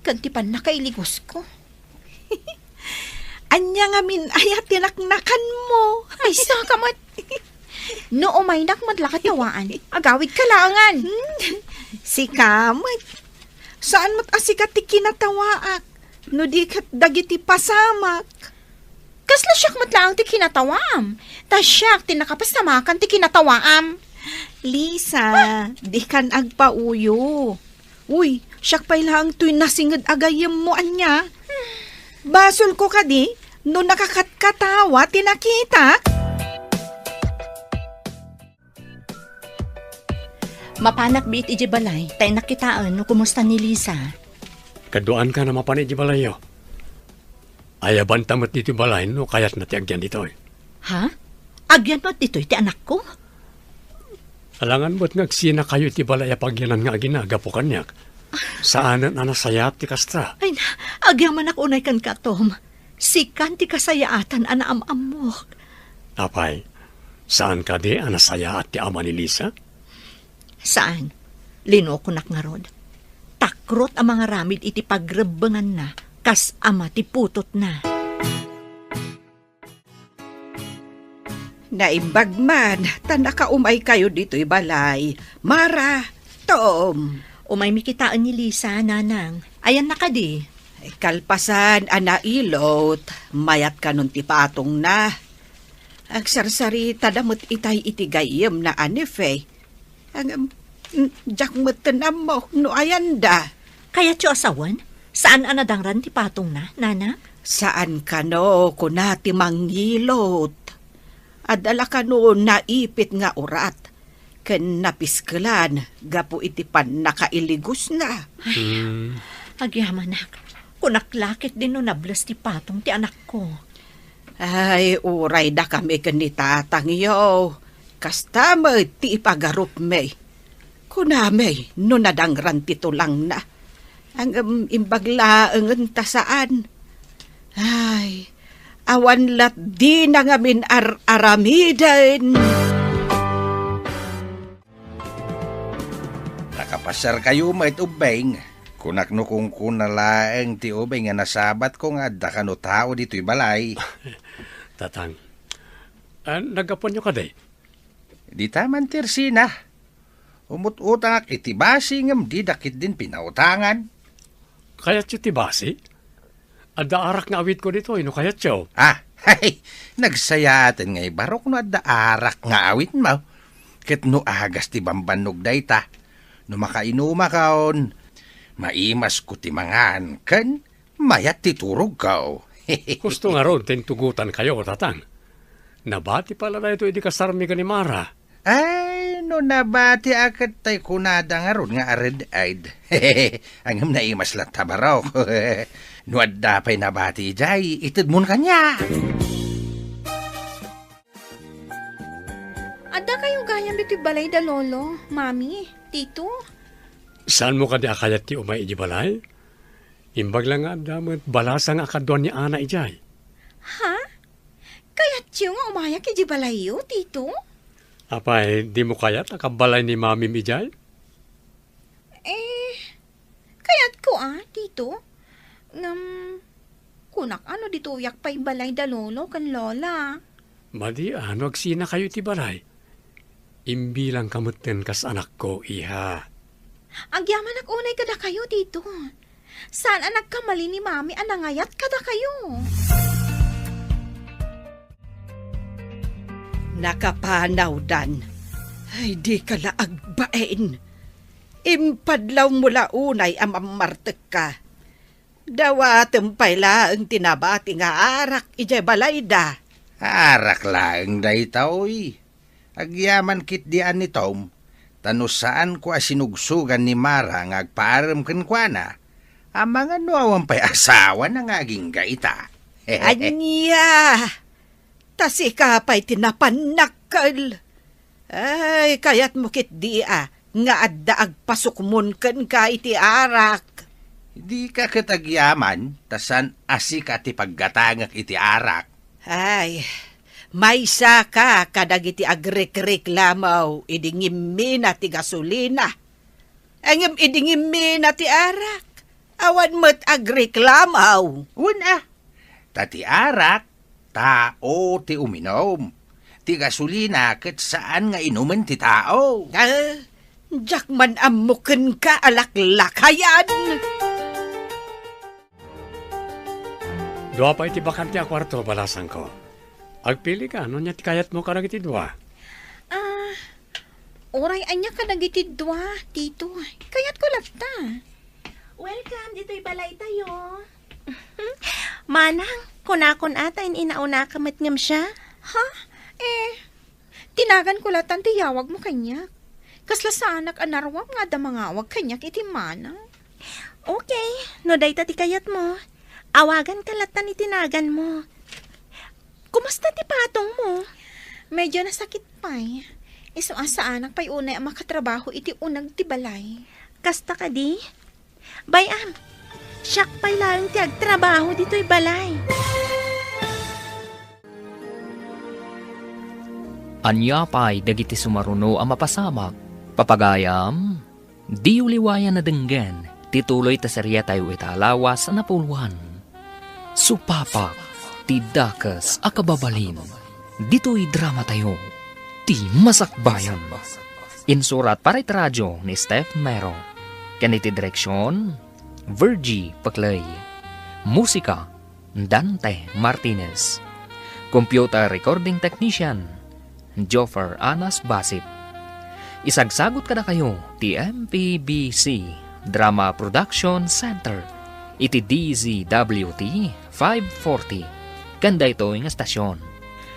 ken ti pannakailigusko. Ania ngamin aya ti naknakanmo? Ay, saka met. No umaynak met la katawaan, agawidka laengen. Hmm, sika met. Saan met a sika ti kinatawaak, no di ket dagiti pasamak. Kasla siak met laeng ti kinatawaam, ta siak ti nakapasamakan ti kinatawaam. Lisa, dikan agpauyo. Uy, siak pay laeng toy nasinged a gayyemmo ania. Basolko kadi no nakakatkatawa ti nakitak? Mapanak biit idiay balay, ta innak kitaen no kumusta ni Lisa. Kaduaankan a mapan idiay balayyo. Ayabanta met ditoy balay no kayatna ti agyan ditoy. Ha? Agyan met ditoy ti anakko? Alangan met nga agsinakayo iti balay a pagyanan nga agina gapu kaniak. Saanen a nasayaat ti kasta. Ay na, agyamanak unay kenka, Tom. Sikan ti kasayaatan a naam-ammok. Apay, saan kadi a nasayaat ti ama ni Lisa? Saan. Linokonak ngarud. Takrot a mangaramid iti pagrebbenganna kas ama ti putotna. Naimbag man ta nakaumaykayo ditoy balay, Mara, Tom. Umaymi kitaen ni Lisa, Nanang. Ayanna kadi? Kalpasan a nailot, mayat kanon ti patongna. Agsarsaritada met itay iti gayyemna a ni Faye. Ngem, mm, diak metten ammo no ayanda. Kayatyo a sawen? Saan a nadangran ti patongna, Nana? Saan kano, kuna ti mangilot. Adda la kano naipit nga urat ken napiskelan gapu iti pannakailigusna. Hmm. Agyamanak, kunak la ketdi no nables ti patong ti anakko. Ay, uray dakami ken ni tatangyo. Kasta met ti ipagarupmi. Kunami no nadangran ti tulangna. Ngem imbag laengen ta saan. Ay, awan lat dina ngamin ar-aramiden. Nakapasiarkayo met, ubbing. Kunak no kunkuna laeng ti ubbing nga nasabatko nga adda kano tao ditoy balay. Tatang, ah, naggapuanyo kadi? Dita man ti ersina. Umut-utangak iti basi ngem dida ketdin pinautangan. Kayatyo ti basi? Adda arak nga awitko ditoy, no kayatyo. Ah, hay, nagsayaaten nga ibarok no adda arak nga awitmo. Ket no agas ti bambannog dayta, no makainumakon, maimasko ti mangan ken mayat ti turogko. Husto ngarud ti intugotankayo, Tatang. Nabati pay la daytoy idi kasarmi ken ni Mara. Ay, no nabati a ket tay kunada ngarud nga a red-eyed. Ngem naimas latta barok. No adda pay nabati idiay, itedmon kaniak. Adda kayo gayam ditoy balay da Lolo, Mami, Tito? Saanmo kadi a kayat ti umay idiay balay? Imbag la nga adda met balasang a kaduan ni Ana idiay. Ha? Kayatyo nga umayak idiay balayyo, Tito? Apay, dimo kayat a kabalay ni Mamim idiay? Eh, kayatko a, Tito. Ngem, kunak a no ditoyak pay balay da Lolo ken Lola. Madi a no agsinakayo iti balay. Imbilangka metten kas anakko, iha. Agyamanak unay kadakayo, Tito. Saan a nagkamali ni Mami a nangayat kadakayo. Nakapanawdan. Ay, dika la agbain. Impadlawmo la unay a mammartekka. Dawatem pay laeng ti nabati nga arak idiay balayda. Arak laeng daytoy. Agyaman ketdi a ni Tom, ta no saanko a sinugsugan ni Mara nga agpaarem kenkuana, amangan no awan pay asawana nga agingga ita. Ania? Ta sika pay ti napannakkel. Ay, kayatmo ketdi a nga adda agpasukmon kenka iti arak. Dika ket agyaman, ta saan a sika ti paggatangek iti arak. Ay, maysaka kadagiti agrikriklamo idi ngimmina ti gasolina. Ngem idi ngimmina ti arak, awan met agreklamo. Wen a, ta ti arak, tao ti uminum. Ti gasolina ket saan nga inumen ti tao. Ah, diak man ammo kenka a laklakayan. Dua pay ti bakante a kuarto, balasangko. Agpili ka, no ania ti kayatmo kadagiti dua? Ah, uray ania kadagiti dua, Tito. Kayatko latta. Welcome ditoy balaytayo. Manang, kunakon a ta in-inaunaka met ngem siya? Ha? Eh, tinaganko latan ti yawagmo kaniak. Kasla saanak a naruam nga adda mangawag kaniak iti manang. Okay, no dayta ti kayatmo, awaganka latan iti naganmo. Kumusta ti patongmo? Medyo nasakit pay. Isu a saanak pay unay a makatrabaho iti uneg ti balay. Kasta kadi? Bay-am, siak pay laeng ti agtrabaho ditoy balay. Ania pay dagiti sumaruno a mapasamak? Papagayam, diyo liwayan a denggen ti tuloy ta seriatayo ita a lawas a napuloan. Supapak ti dakes a kababalin ditoy dramatayo, Ti Masakbayan. Insurat para iti radio ni Steph Mero. Ken iti direksion, Virgie Paclay. Musika, Dante Martinez. Computer recording technician, Joffer Anas Basit. Isagsagut kadakayo ti M P B C Drama Production Center iti D Z W T five forty ken daytoy nga stasyon.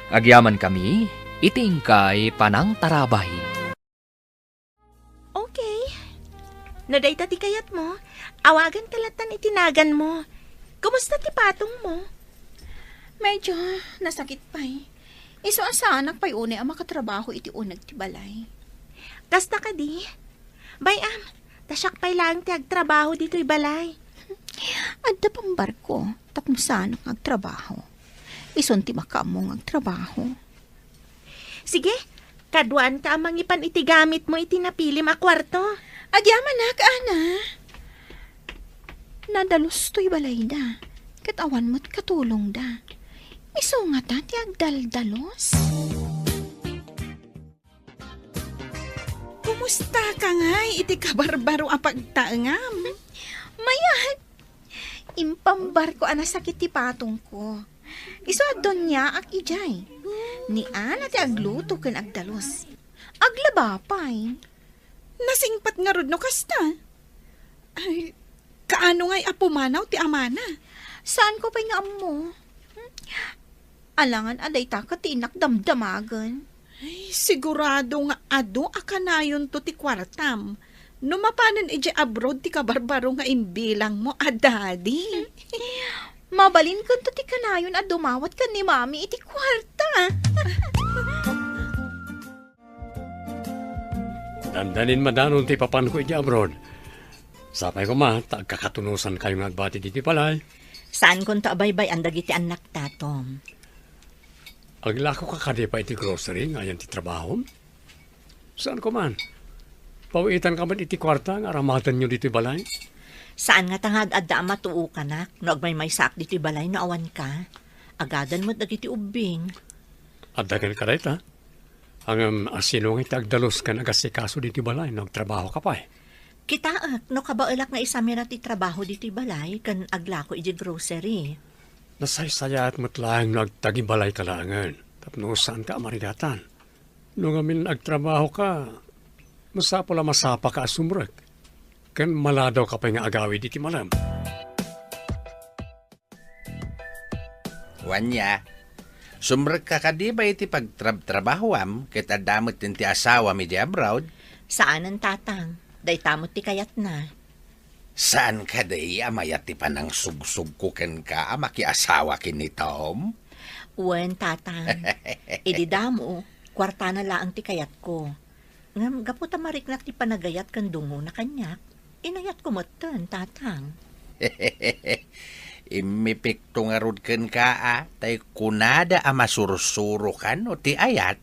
Agyamankami iti inkay panangtarabay. Okay. No dayta ti kayatmo, awaganka latan iti naganmo. Kumusta ti patongmo? Medyo nasakit pay. Isu a saanak pay unay a makatrabaho iti uneg ti balay. Kasta kadi? Bay-am, ta siak pay laeng ti agtrabaho ditoy balay. Adda pambarko, tapno saanak nga agtrabaho. Isun ti makaammo nga agtrabaho. Sige, kaduaanka a mangipan iti gamitmo iti napilim a kuarto. Agyamanak, Ana. Nadalus toy balayda, ket awan met katulongda. Isu ngata ti agdaldalos? Kumusta ka ngay iti kabarbaro a pagtaengam? Mayat! Impambarko a nasakit ti patongko. Isu a doniaak idiay. Ni Ana ti agluto ken agdalus. Aglaba pay. Nasingpet ngarud no kasta? Ay, kaano ngay a pumanaw ti amana? Saanko pay nga ammo. Alangan a dayta ket ti innak damdamagen. Ay, sigurado nga adu a kanayonto ti kuartam. No mapanen idiay abroad ti kabarbaro nga imbilangmo a daddy. Mabalinkonto ti kanayon a dumawat ken ni Mami iti kuarta. Dandanin madanon ti ipapanko idiay abroad. Sapay koma ta agkakatunosankayo nga agbati ditoy balay. Saankonto a baybay-an dagiti annakta, Tom. Aglakoka kadi pay iti grocery nga ayan ti trabahom? Saanko man. Pawiitanka met iti kuarta nga aramatenyo ditoy balay? Saan ngata nga ad-adda a matuokanak no agmaymaysaak ditoy balay no awanka. Agadan met dagiti ubbing. Adda kenka dayta? Ngem asino ngay ti agdalus ken agasikaso ditoy balay no agtrabahoka pay? Kitaek no kabaelak nga isamira ti trabaho ditoy balay ken aglako idiay grocery. Nasaysayaat met laeng no agtagibalayka laengen tapno saanka a marigatan. No ngamin agtrabahoka, masapul a masapaka a sumrek ken maladawka pay nga agawid iti malem. Wen a, sumrekka kadi pay iti pagtrabtrabahoam ket adda met ti asawam idiay abroad? Saanen, Tatang. Dayta met ti kayatna. Saan kadi a mayat ti panangsugsugko kenka a makiasawa ken ni Tom? Wen, Tatang. Idi damo, kuartana laeng ti kayatko. Ngem gapu ta mariknak ti panagayat ken dungona kaniak, inayatko metten, Tatang. Immipikto ngarud kenka a, tay kunada a masursurokan no ti ayat.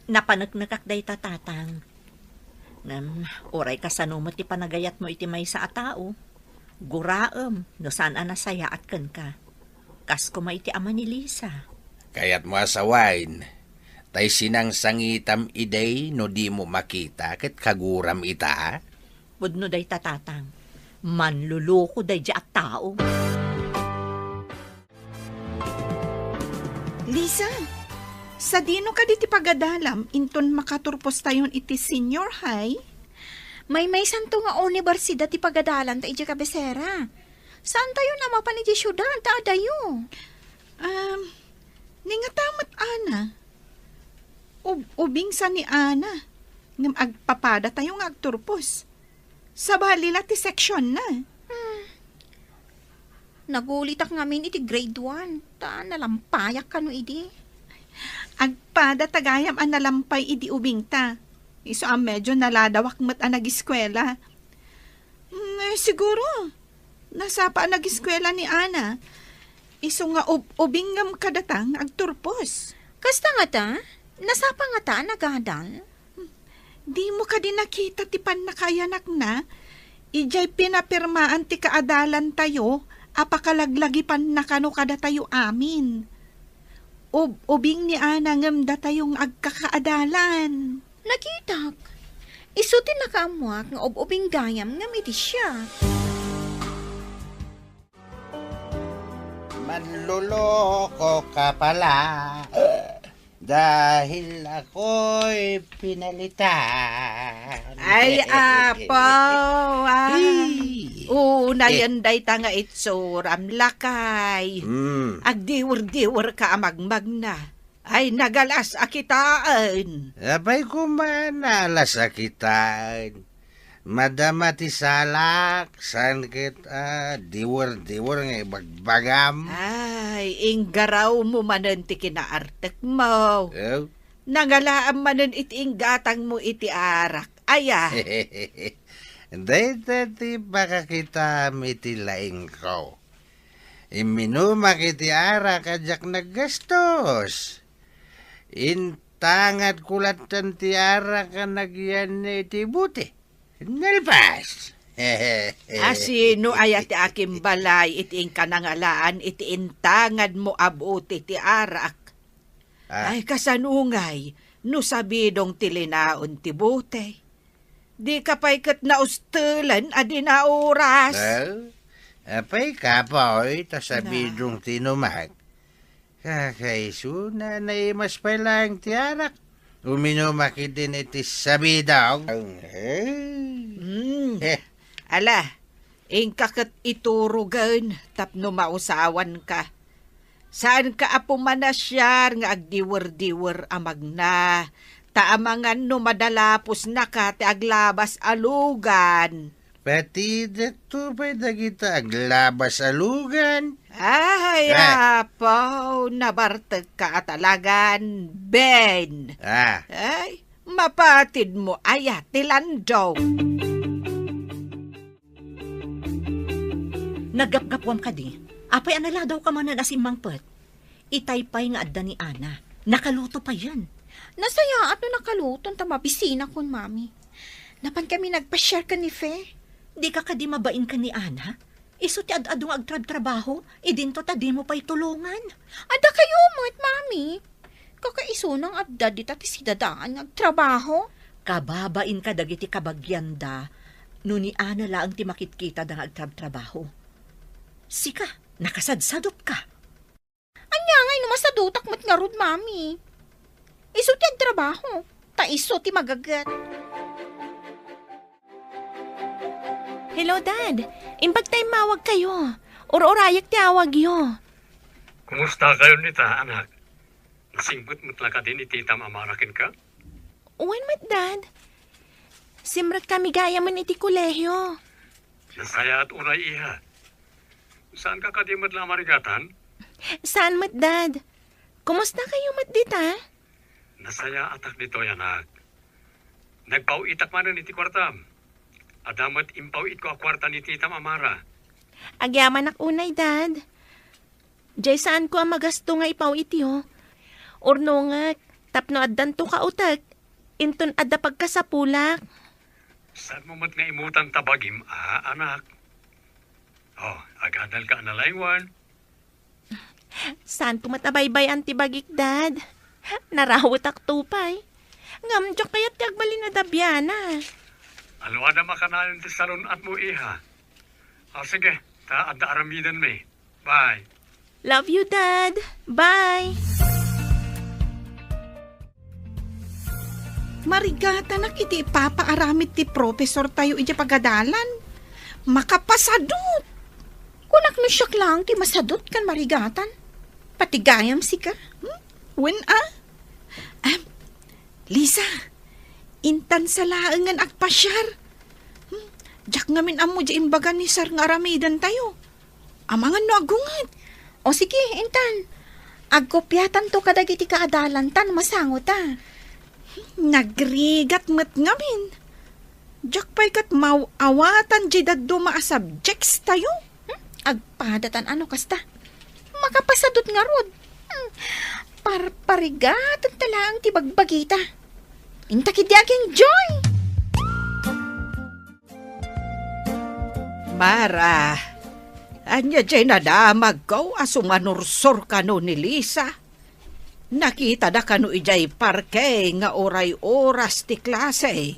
Napaneknekak dayta, Tatang. Ngem uray kasano met ti panagayatmo iti maysa a tao, guraem no saan a nasayaat kenka. Kas koma iti ama ni Lisa. Kayatmo a sawaen, tay sinangsangitam idi no dimo makita ket kaguram ita? Pudno dayta, Tatang. Manluloko daydi a tao. Lisa, sadino kadi ti pagadalam inton makaturpostayon iti senior high? Maymaysanto nga universidad ti pagadalanta idiay kabesera. Saantayon a mapan idiay siudad ta adayo. Um, ni ngata met, Ana. Ub-, ubing sa ni Ana. Ngem agpapadatayo nga agturpos. Sabali la ti seksionna. Hmm. Nagulitak ngamin iti grade one, ta nalampayak kano idi. Agpada ta gayam a nalampay idi ubingta. Isu a medyo naladawak met a nagiskuela. Hmm, eh, siguro, nasapa a nagiskuela ni Ana. Isu nga ub-, ubing ngem kadata nga agturpos. Kasta ngata? Nasapa ngata a nagadal? Dimo kadi nakita ti pannakaayanakna? Idiay pinapirmaan ti kaadalantayo a pakalaglagipanna kano kadatayo amin. Ub-, ubing ni Ana ngem datayo nga agkakaadalan. Nakitak. Isu ti nakaammoak nga ub-ubing gayam ngem iti siak. Manloloko ka pala. Dahil ako'y pinalitan. Ay, apaw, ah. Hey. Unayen dayta nga itsuram, lakay. Mm. Agdiwer-diwer ka a magmagna. Ay, nagalas a kitaen. Apay koma, nalas a kitaen. Madama ti salak, saan ket, ah, diwer-diwer nga ibagbagam. Ay, inggarawmo manen ti kinaartekmo. Eh? Nangalaam manen iti inggatangmo iti arak. aya? Dayta ti pakakitaam iti laingko. Imminumak iti arak a diak naggastos. Intangadko latta ti arak a nagyan iti bote. Nalpas! Asino aya ti akimbalay iti inka nangalaan iti intangadmo a bote ti arak? Ah. Ay, kasano ngay no sabidong ti linaon ti bote? Dika pay ket naustelen a di nauras. Well, apay kapoy ta sabidong ti inumak. Kakaisuna, naimas pay laeng ti arak. Uminumak idin iti sabidong. Hmm. Eh. Ala, inka ket iturogen tapno mausawanka. Saanka a pumanasiar nga agdiwer-diwer a magna, ta amangan no madalapusnaka ti aglabas a lugan. Patidekto pay dagita aglabas a lugan. Ay, ah, apo, nabartekka a talagan, Ben. Ah. Ay, mapatidmo aya ti landong. Naggapgapuam kadi, apay a naladawka manen a simmangpet? Itay pay nga adda ni Ana. Nakaluto payen. Nasayaat no nakaluton ta mabisinakon, Mami. Napan kami nagpasiar ken ni Fe. Dika kadi mabain ken ni Ana? Isu ti ad-adu nga agtrabtrabaho, idinto ta dimo pay tulongan. Adda kayo met, Mami. Kakaisuna nga adda dita ti sidadaan nga agtrabaho. Kababain kadagiti kabagianda no ni Ana laeng ti makitkitada nga agtrabtrabaho. Sika, nakasadsadopka. Ania ngay no masadutak met ngarud, Mami? Isu ti agtrabaho, ta isu ti magaget. Hello, Dad. Imbag ta immawag kayo. Ur-urayek ti awagyo. Kumusta kayo nita, anak? Nasingpet met la kadi ni Tita Amara kenka? Wen met, Dad. Simrek kami gayamen iti kolehio. Nasayaat unay, iha. Saanka kadi met la a marigatan? Saan met, Dad. Kumusta kayo met dita? Nasayaatak ditoy, anak. Nagpaw-itak manen iti kuartam. Adda met impaw-itko a kuarta ni Tita Amara. Agyamanak unay, Dad. Jay saanko a magasto nga ipaw-ityo. Urnongek, tapno addanto kautek, inton adda pagkasapulak. Saanmo met nga imutan ta bagim a, anak? Oh, agadalka a nalaingwan. Saanko met a baybay-an ti bagik, Dad. Narawetakto pay. Ngem diak kayat ti agbalin a dabiana. Aluadam a kanayon ti salun-atmo, iha. Ah, sige, ta adda aramidenmi. Bye. Love you, Dad. Bye. Marigatanak iti ipapaaramid ti professortayo idiay pagadalan. Makapasadut! Kunak no siak laeng ti masadut ken marigatan. Pati gayam sika. Hmm? Wen a? Em, Lisa, intan sa laengen agpasiar. Hmm? Diak ngamin ammo diay imbaga ni Sir nga aramidentayo. Amangan no aggunget. O sige, intan. Agkopiatanto kadagiti kaadalan ta no masango ta. Nagrigat met ngamin. Diak pay ket maaw-awatan diay dadduma a subjects tayo. Hmm? Agpadatan a no kasta. Makapasadut ngarud. Hmm. Parparigatan ta laeng ti bagbagita. Inta ketdi ag-enjoy. Mara, ania diay nadamagko a sumanursor kano ni Lisa? Nakitada kano idiay parke nga uray oras ti klase?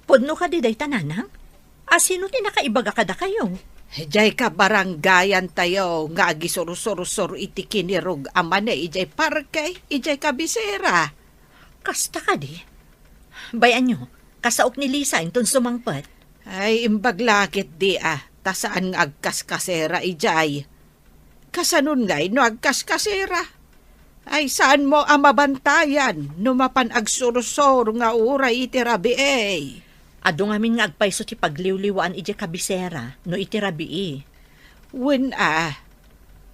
Pudno kadi dayta, nanang? A sino ti nakaibaga kadakayo? Diay kabarangayantayo nga agisursursor iti kinirug a mani idiay parke, idiay kabisera. Kasta kadi? Bay-anyo, kasaok ni Lisa inton sumangpet. Ay, imbag la ketdi a, ta saan nga agkaskasera idiay. Kasanon ngay no agkaskasera? Ay, saanmo a mabantayan no mapan agsursor nga uray iti rabii? Adu ngamin nga agpayso ti pagliwliwaan idiay kabisera no iti rabii. Wen a.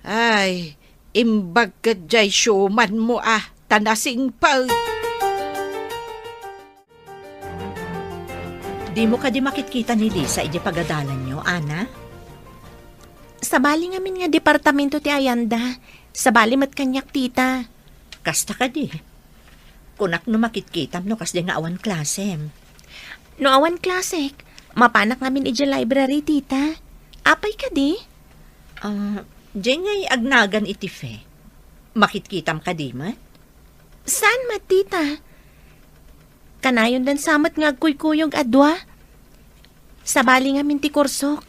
Ay, imbag ket diay siumanmo a, ta nasingpet. Dimo kadi makitkita ni Lisa idiay pagadalanyo, Ana? Sabali ngamin nga departamento ti ayanda. Sabali met kaniak, tita. Kasta kadi. Kunak no makitkitam no kasdi nga awan klasem. No awan klasek, mapanak ngamin idiay library, tita. Apay kadi? Ah, diay ngay agnagan iti Fe. Makitkitam kadi met? Saan met, tita? Kanayon dan sa met nga agkuykuyog a dua. Sabali ngamin ti kursok.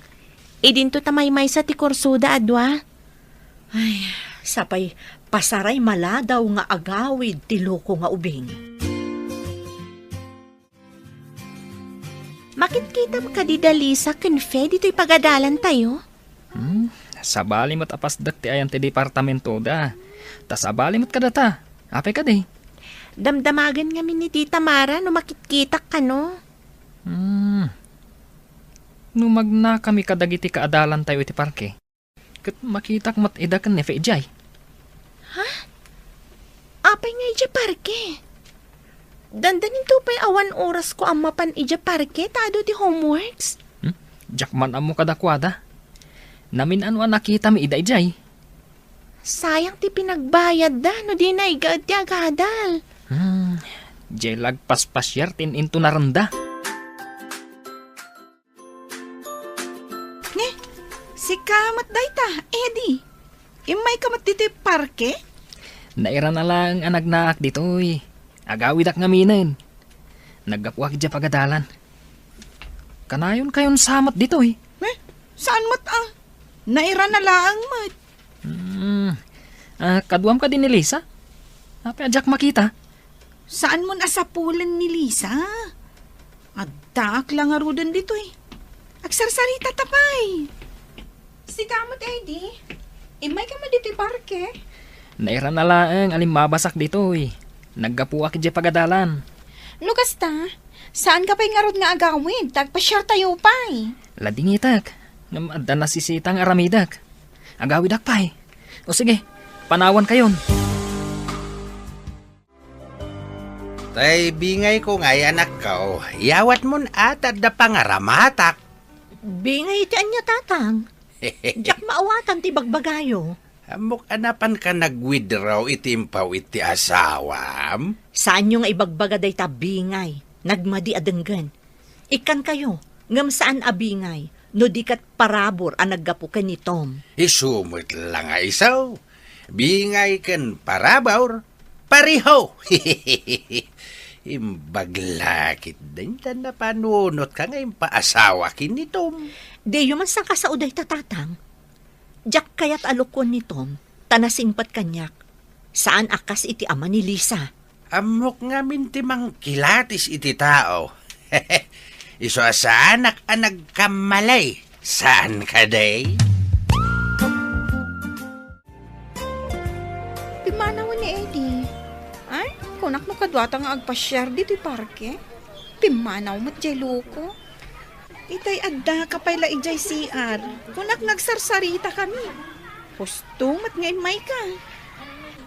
Idinto ta maymaysa ti kursoda a dua. Ay, sapay pasaray maladaw nga agawid ti loko nga ubing. Makitkitam kadi da Lisa ken Fe ditoy pagadalantayo? Hmm, sabali met a pasdek ti ayan ti departamentoda. Ta sabali met kadata. Apay kadi? Damdamagen ngamin ni Tita Mara no makitkitak kano. Hmm. No magnakami kadagiti kaadalantayo iti parke, ket makitak met ida ken ni Fe idiay. Ha? Apay nga idiay parke? Dandaninto pay awan orasko a mapan idiay parke ta adu ti homeworks? Hmm? Diak man ammo kadakuada. Namin-ano a nakitami ida idiay. Sayang ti pinagbayadda no di naigaed ti agadal. Hmm, diay la agpaspasiar ti in-intonarenda. Ne, sika met dayta, Eddie. Immayka met ditoy parke? Nairana laeng a nagnaak ditoy. Agawidak ngaminen. Naggapuak idiay pagadalan. Kanayonkayon sa met ditoy? Eh, saan met a? Nairana laeng met. Hmm. Ah, kaduam kadi ni Lisa? Apay a diak makita? Saan mon a sapulen ni Lisa? Addaak la ngaruden ditoy. Agsarsarita ta pay. Sika met, Eddie. Immayka met ditoy parke? Nairana laeng a limmabasak ditoy. Naggapuak idiay pagadalan. No kasta, saanka pay ngarud nga agawid, ta agpasiartayo pay. Ladingitek, ngem adda nasisita nga aramidek. Agawidak pay. O sige, panawankayon. Tay bingayko ngay, anakko, yawatmon a ta adda pangaramatak. Bingay iti ania, Tatang? Diak maawatan ti bagbagayo. Ammok a napanka nag-withdraw iti impaw iti asawam? Saanyo nga ibagbaga dayta, bingay. Nagmadi a denggen. Ikkankayo, ngem saan a bingay, no di ket parabur a naggapu ken ni Tom. Isu met la nga isu. Bingay ken parabur, pareho. Imbag la ketdin ta napanunotka nga impaasawa ken ni Tom. Diyo man sangkasao dayta, Tatang. Diak kayat a lukon ni Tom, ta nasingpet kaniak. Saan a kas iti ama ni Lisa. Ammok ngamin ti mangkilatis iti tao. Isu a saanak a nagkammalay. Saan kadi? Pimmanawen ni Eddie. Ay, kunak no kaduata nga agpasiar ditoy parke. Pimmanaw met diay loko. Itay addaka pay la idiay C R. Kunak nga agsarsaritakami. Husto met nga immayka.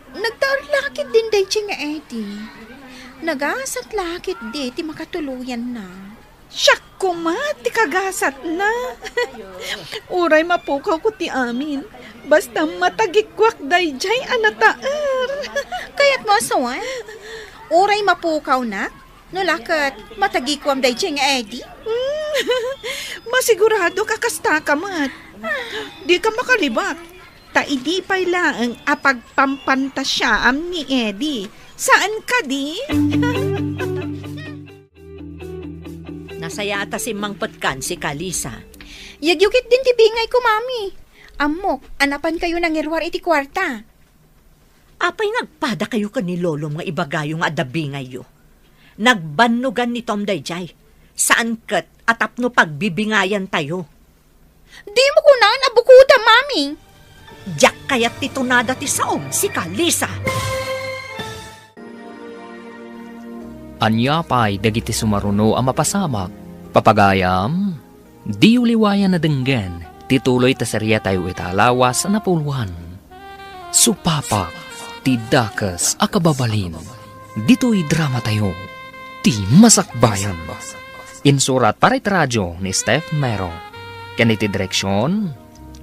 Nagtaer la ketdin daydiay nga Eddie. Nagasat la ketdi ti makatuloyanna. Siak koma ti kagasatna. Uray mapukawko ti amin, basta matagikuak daydiay a nataer. Kayatmo a suan? Uray mapukawnak? No la ket, matagikuam daydiay nga Eddie? Mm, masiguradoak a kastaka met. Dika makalibak. Ta idi pay laeng a pagpampantasiaam ni Eddie, saan kadi? Nasayaat a simmangpetkan, sika, Lisa. Yegyo ketdin ti bingayko, Mami. Ammok a napankayo nangiruar iti kuarta. Apay nga agpadakayo ken ni Lolom nga ibagayo nga adda bingayyo? Nagbannogan ni Tom daydiay. Saan ket a tapno pagbibingayantayo. Dimo kunan a bukodam, Mami. Diak kayat ti tunada ti saom, sika, Lisa. Ania pay dagiti sumaruno a mapasamak, papagayam? Diyo liwayan a denggen ti tuloy ta seriatayo ita a lawas a napulwan. Supapak ti dakes a kababalin. Ditoy dramatayo, ti Masakbayan. Insurat para iti radio ni Steph Mero. Ken iti direksion,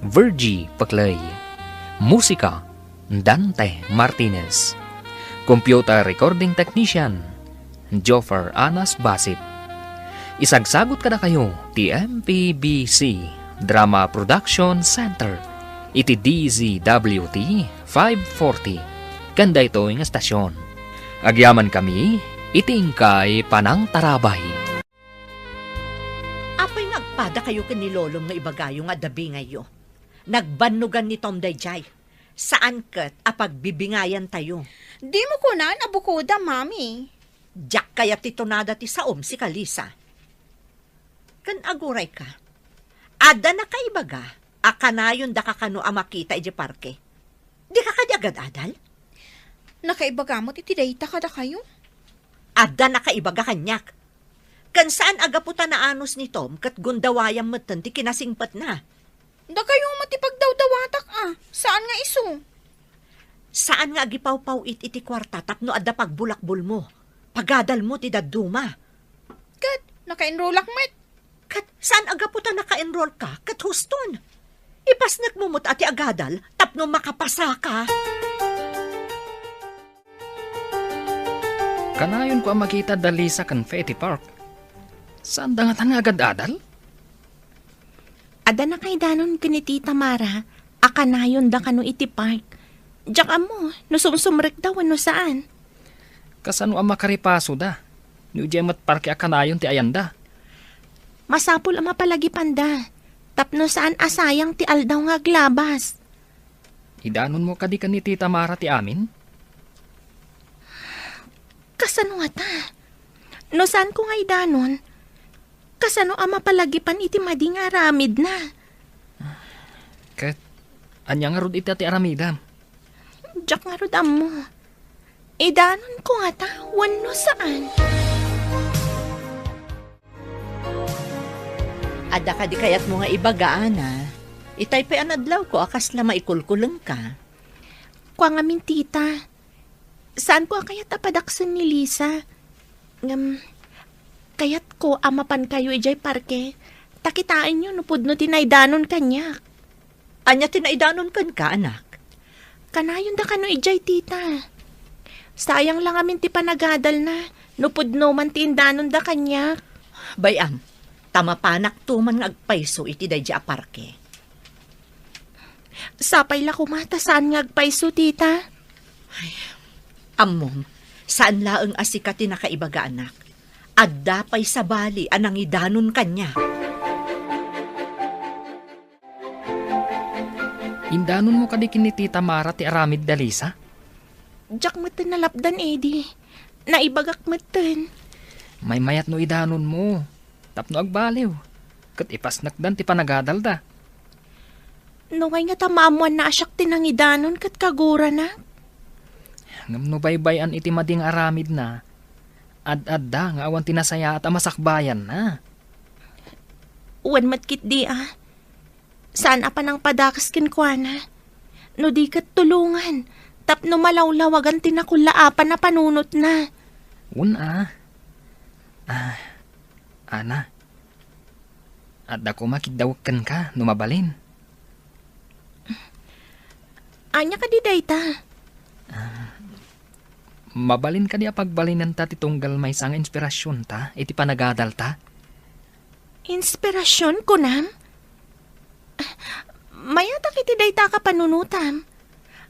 Virgie Pecley. Musika, Dante Martinez. Computer recording technician, Joffer Anas Basit. Isagsagut kadakayo ti M P B C Drama Production Center iti D Z W T five forty ken daytoy nga estasyon. Agyamankami iti inkay panangtarabay. Apay nga agpadakayo ken ni Lolom nga ibagayo nga adda bingayyo? Nagbannogan ni Tom daydiay. Saan ket a pagbibingayantayo. Dimo kunan a bukodam, Mami. Diak kayat ti tunada ti saom, sika Lisa. Ken agurayka, adda nakaibaga a kanayondaka kano a makita idiay parke. Dika kadi agad-adal? Nakaibaga met iti dayta kadakayo? Adda nakaibaga kaniak. Ken saan a gapu ta naanus ni Tom ket gundawayam metten ti kinasingpetna. Dakayo met ti pagdawdawatak a, saan nga isu? Saan nga agipawpaw-it iti kuarta tapno adda pagbulakbolmo, pagadalmo ti dadduma. Ket naka-enrollak met. Ket saan a gapu ta naka-enrollka ket huston. Ipasnekmo met a ti agadal tapno makapasaka. Kanayonko a makita da Lisa ken Fe iti park. Saanda ngatan nga agad-adal? Adda nakaidanon ken ni Tita Mara a kanayonda kano iti park. Diak ammo no sumsumrekda wenno saan. Kasano a makaripasoda no idiay met parke a kanayon ti ayanda? Masapul a mapalagipanda tapno saan a sayang ti aldaw nga aglabas. Idanonmo kadi ken ni Tita Mara ti amin? Kasano ngata? No saanko nga idanon, kasano a mapalagipan iti madi nga aramidna? Ket ania ngarud ita ti aramidam? Diak ngarud ammo. Idanonko ngata wenno saan? Adda kadi kayatmo nga ibaga, Ana? Itay pay a nadlawko a kasla maikulkulengka. Kua ngamin, tita. Saanko a kayat a padaksen ni Lisa. Ngem, kayatko a mapankayo idiay parke, ta kitaenyo no pudno ti naidanon kaniak. Ania ti naidanon kenka, anak? Kanayonda kano idiay, tita. Sayang la ngamin ti panagadalna, no pudno man ti indanonda kaniak. Bay-am, ta mapanakto man nga agpayso iti daydiay a parke. Sapay la koma ta saan nga agpayso, tita. Ay, ammom, saan laeng a sika ti nakaibaga, anak. Adda pay sabali a nangidanon kaniak. Indanonmo kadi ken ni Tita Mara ti aramid da Lisa? Diak metten nalapdan, Eddie. Naibagak metten. Maymayat no idanonmo, tapno agbaliw, ket ipasnekdan ti panagadalda. Nuay ngata maammoanna a siak ti nangidanon ket kagurana. Ngem no baybay-an iti madi nga aramidna, ad-adda nga awan ti nasayaat a masakbayanna. Wen met ketdi a, saan a panangpadakes kenkuana. No di ket tulongan, tapno malawlawagan ti nakullaapan a panunotna. Wen a. Ah, Ana, adda koma kiddawek kenka no mabalin. Ania kadi dayta? Ah, mabalin kadi a pagbalinenta ti tunggal maysa nga inspirasionta iti panagadalta? Inspirasion, kunam? Mayatak iti dayta a kapanunotam.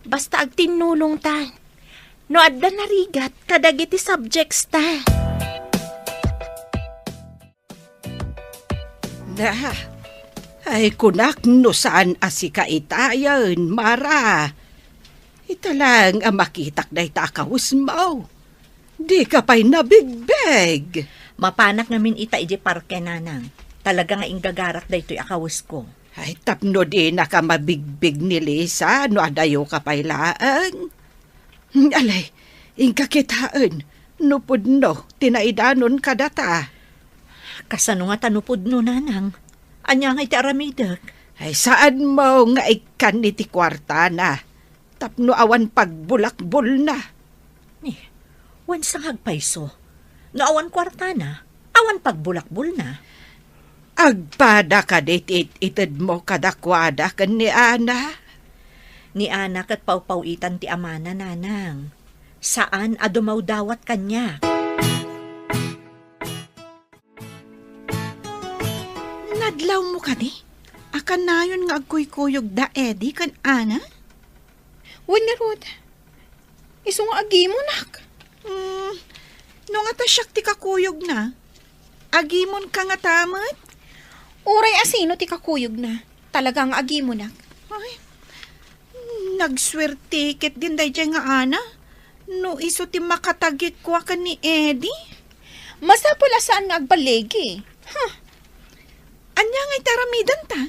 Basta agtinnulongta. No adda narigat kadagiti subjects ta. Na, ay kunak no saan a sika itayen, Mara. Ita lang a makitak dayta a kawesmo. Dika pay nabigbig. Mapanak ngamin ita idiay parke, nanang. Talaga nga inggagarak daytoy a kawesko. Ay, tapno dinaka mabigbig ni Lisa no adayoka pay laeng. Alay, inka kitaen, no pudno ti naidanon kadata. Kasano ngata no pudno, nanang? Ania nga iti aramidek? Ay, saanmo nga ikkan iti kuartana tapno awan pagbulakbolna. Ni, wen sa nga agpayso. No awan kuartana, awan pagbulakbolna. Agpada kadi ti it-itedmo kadakuada ken ni Ana? Ni Ana ket pawpaw-itan ti amana, Nanang. Saan a dumawdawat kaniak. Nadlawmo kadi a kanayon nga agkuykuyogda Eddie ken Ana? Wen ngarud, isu nga agimonak. Hmm, no nga ta siak ti kakuyogna, agimonka ngata met? Uray a sino ti kakuyogna, talaga nga agimonak. Ay, nagsuerte ketdin daydiay nga Ana. No isu ti makatagikua ken ni Eddie? Masapul a saan nga agballigi. Huh. Ania ngay ti aramidenta?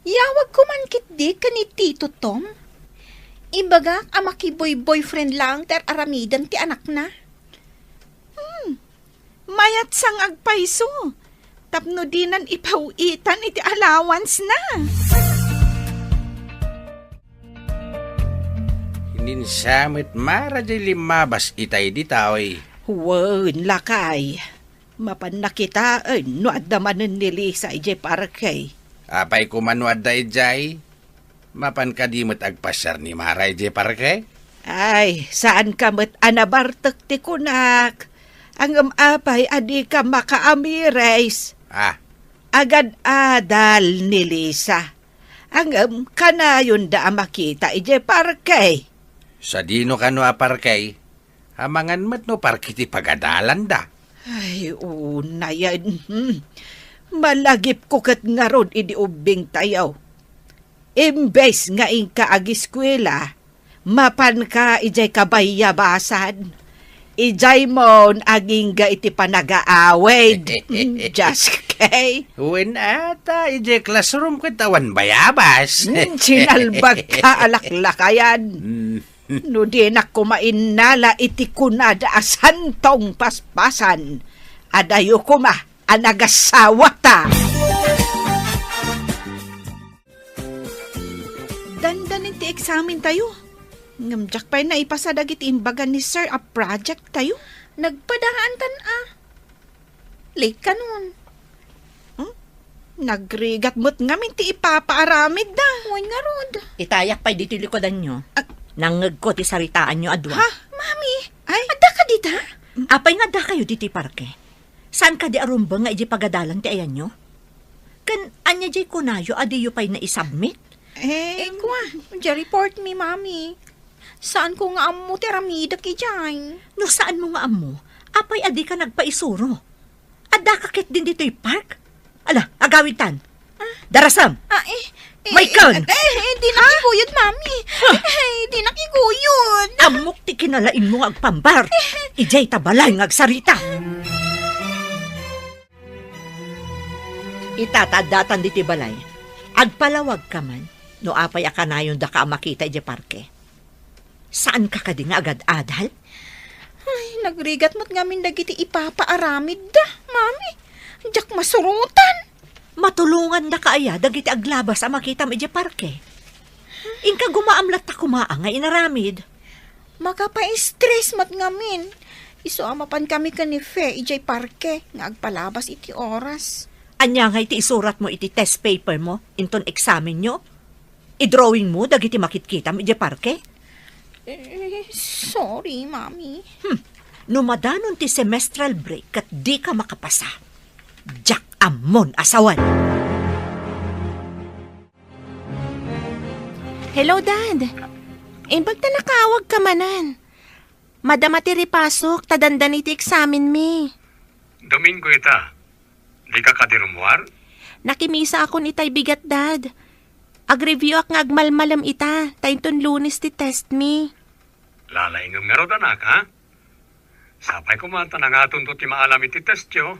Yawagko man ketdi ken ni Tito Tom. Ibagak a makiboy-boyfriend laeng ti ar-aramiden ti anakna. Hmm. Mayat sa nga agpayso tapno dinan ipaw-itan iti allowance-na. Ininsa met Mara diay limmabas itay ditoy. Wen, lakay. Mapanna kitaen no adda manen ni Lisa idiay parke. Apay koma no adda idiay? Mapan kadi met agpasiar ni Mara idiay parke? Ay, saanka met a nabartek ti kunak. Ngem apay a dika makaamires? Ah. Agad-adal ni Lisa. Ngem kanayonda a makita idiay parke. Sadino kano a parke? Amangan met no parke ti pagadalanda. Ay, unayen. Hmm. Malagipko ket ngarud idi ubbingtayo. Imbes nga inka agiskuela, mapanka idiay kabaybayabasan. Idiaymon agingga iti panagaawid. Hmm, just kay. Wen ata, idiay classroom ket awan bayabas. Hmm, sinalbagka a laklakayan. Hmm. No dinak koma innala iti kunada a santong paspasan, adayo koma a nagasawata. Dandanin ti eksamen tayo. Ngem diak pay naipasa dagiti imbaga ni Sir a project tayo. Nagpadaantan a. Late kanon. Hmm? Nagrigat met ngamin ti ipapaaramidda. Wen ngarud. Itayak pay ditoy likudanyo. Ah. Nangngegko ti saritaanyo a dua. Ha? Mami, ay, adda ka dita? Apay nga adda kayo ditoy parke? Saan kadi a rumbeng nga idiay pagadalan ti ayanyo? Ken ania diay kunayo a diyo pay naisubmit? Eh, eh, kua, diay report mi, Mami. Saanko nga ammo ti aramidek idiay. No saanmo nga ammo, apay a dika nagpaisuro? Addaka ketdin ditoy park? Ala, agawidtan. Ah. Darasam! Ah, eh, eh, Michael! Eh, eh, dinak iguyod, Mami. Ah. Eh, dinak iguyod. Ammok ti kinalaingmo nga agpambar. Eh. Idiay ta balay nga agsarita. Ita ta addatan ditoy balay. Agpalawagka man no apay a kanayondaka a makita idiay parke. Saanka kadi nga agad-adal? Ay, nagrigat met ngamin dagiti ipapaaramidda, Mami. Diak masurotan. Matulongandaka aya dagiti aglabas a makitam idiay parke? Inka gumaam latta koma nga inaramid. Makapaistres met ngamin. Isu a mapan kami ken ni Fe idiay parke nga agpalabas iti oras. Ania ngay ti isuratmo iti test paper mo inton eksamenyo? Idrawingmo dagiti makitkitam idiay parke? Eh, sorry, Mami. Hmm. No madanon ti semestral break ket dika makapasa, diak ammon a sawen. Hello, Dad. Imbag ta nakaawagka manen. Madama ti ripasok ta dandani ti eksamenmi. Domingo ita. Dika kadi rummuar? Nakimisakon itay bigat, Dad. Agreviewak nga agmalmalem ita, ta inton Lunes ti testmi. Lalaingem ngarud, anak, ha? Sapay koma ta nangatonto ti maalam iti testyo.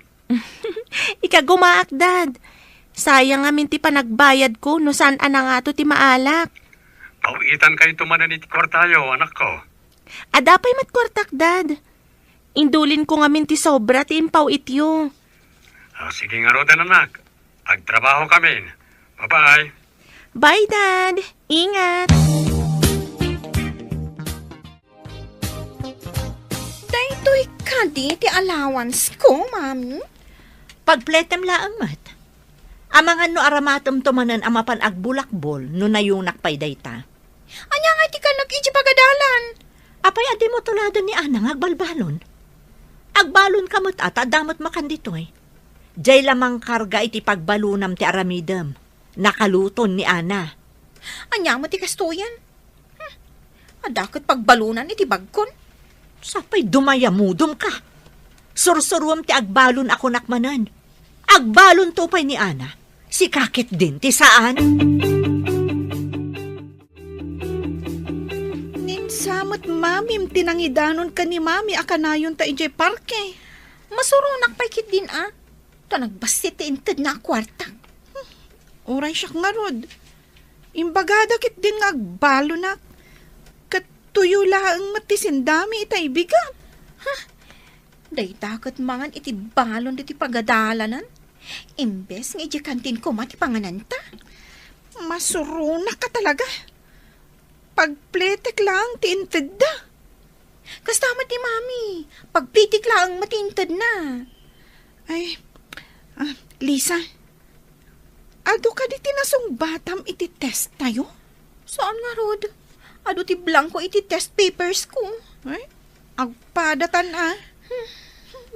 Ikagumaak, Dad. Sayang ngamin ti panagbayadko no saan a nangato ti maalak. Paw-itankayto manen iti kuartayo, anakko. Adda pay met kuartak, Dad. Indulinko ngamin ti sobra ti impaw-ityo. Ah, sige ngaruden, anak. Agtrabahokamin. Bye-bye. Bye, Dad. Ingat. Daytoy kadi ti allowance ko, Mami? Pagpletem laeng met. Amangan no aramatemto manen a mapan agbulakbol no nayunak pay dayta. Ania nga iti kannak iti pagadalan? Apay a dimo tuladen ni Ana nga agbalbalon? Agbalonka met a ta adda met makan ditoy. Diay la mangkarga iti pagbalonam ti aramidem. Nakaluton ni Ana. Ania met ti kastoyen? Hmm. Adda ket pagbalonan iti bagkon. Sapay dumayamudom ka. Sursuruem ti agbalon a kunak manen. Agbalonto pay ni Ana. Sika ketdin ti saan. Ni Insa met mamim ti nangidanon ken ni Mami a kanayonta idiay parke. Masuronak pay ketdin a. Ta nagbassit ti intedna a kuarta. Uray siak ngarud. Imbagada ketdin nga agbalonak. Ket tuyo laeng met ti sendami ita ibigam. Ha? Dayta ket mangan iti balon ditoy pagadalanan. Imbes nga idiay kantin koma ti pangananta. Masuronak ka talaga. Pagpletek laeng ti intedda. Kasta met ni Mami. Pagpletek laeng met ti intedna. Ay, ah, Lisa, adu kadi ti nasungbatam iti test tayo? Saan ngarud? Adu ti blanko iti test papers ko. Ay, agpadatan a.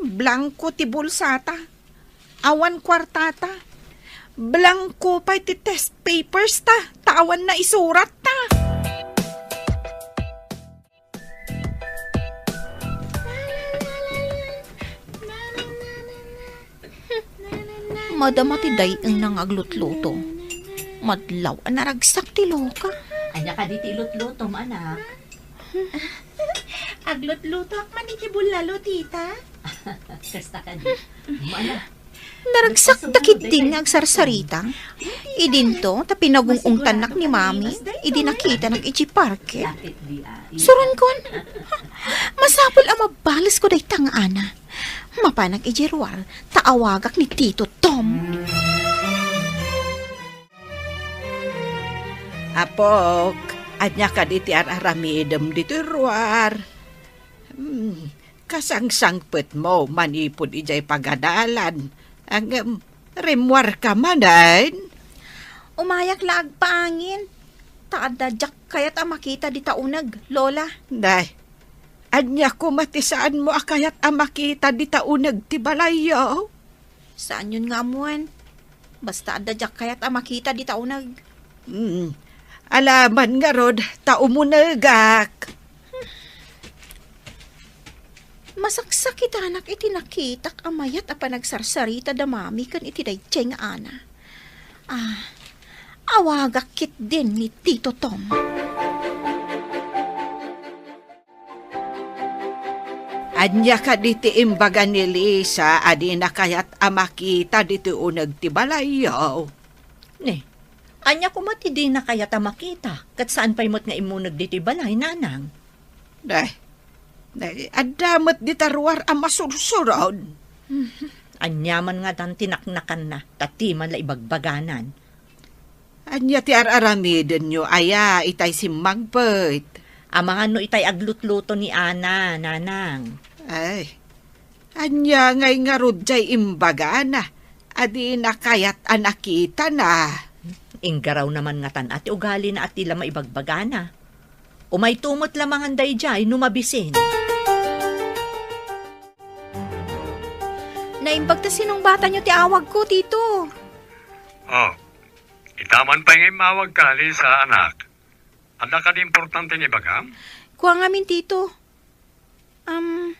Blanko ti bulsata. Awan kuartata. Blanko pay ti test papers ta, ta awan naisuratta. Madama ti day-engna nga aglutluto. Madlaw a naragsak ti loka. Ania kadi ti ilutlutom, anak? Aglutlutoak man iti bulalo, tita. Kasta kadi. Mana? Naragsak da ketdin nga agsarsarita. Idinto, ta pinagung-ungtannak ni Mami, idi nakitanak iti parke. Suronkon, masapul a mabalesko dayta nga Ana. Mapanak iti ruar, ta awagak ni Tito Tom. Apok, ania kadi ti ar-aramidem ditoy ruar? Hmm, kasangsangpetmo manipud idiay pagadalan. Ngem, rimmuarka manen? Umayak la agpaangin, ta adda diak kayat a makita dita uneg, Lola. Nay, ania koma ti saanmo a kayat a makita dita uneg ti balayyo? Saanyon nga ammoen. Basta adda diak kayat a makita dita uneg. Hmm. Alaman ngarud, ta umunegak. Masaksakitanak iti nakitak a mayat a panagsarsarita da Mami ken iti daydiay nga Ana. Ah, awagak ketdin ni Tito Tom. Ania kadi ti imbaga ni Lisa a dina kayat a makita ditoy uneg ti balayyo? Ne, ania koma ti dina kayat a makita, ket saan pay met nga immuneg ditoy balay, Nanang? Day, day, adda met dita ruar a masursuron. Aniaman ngatan ti naknakanna, ta ti man la ibagbaganan. Ania ti ar-aramidenyo aya itay simmangpet? Amangan no itay aglutluto ni Ana, Nanang. Ay, ania ngay ngarud jay imbagana a dina kayat a nakitana? Inggaraw naman ngatan a ti ugalina a ti la maibagbagana. Umayto met la mangan daydiay no mabisin. Naimbag ta sinungbatanyo ti awagko, Tito. Oh, ita man pay nga immawagka, Lisa, anak. Adda kadi importante nga ibagam? Kua ngamin, Tito. Um,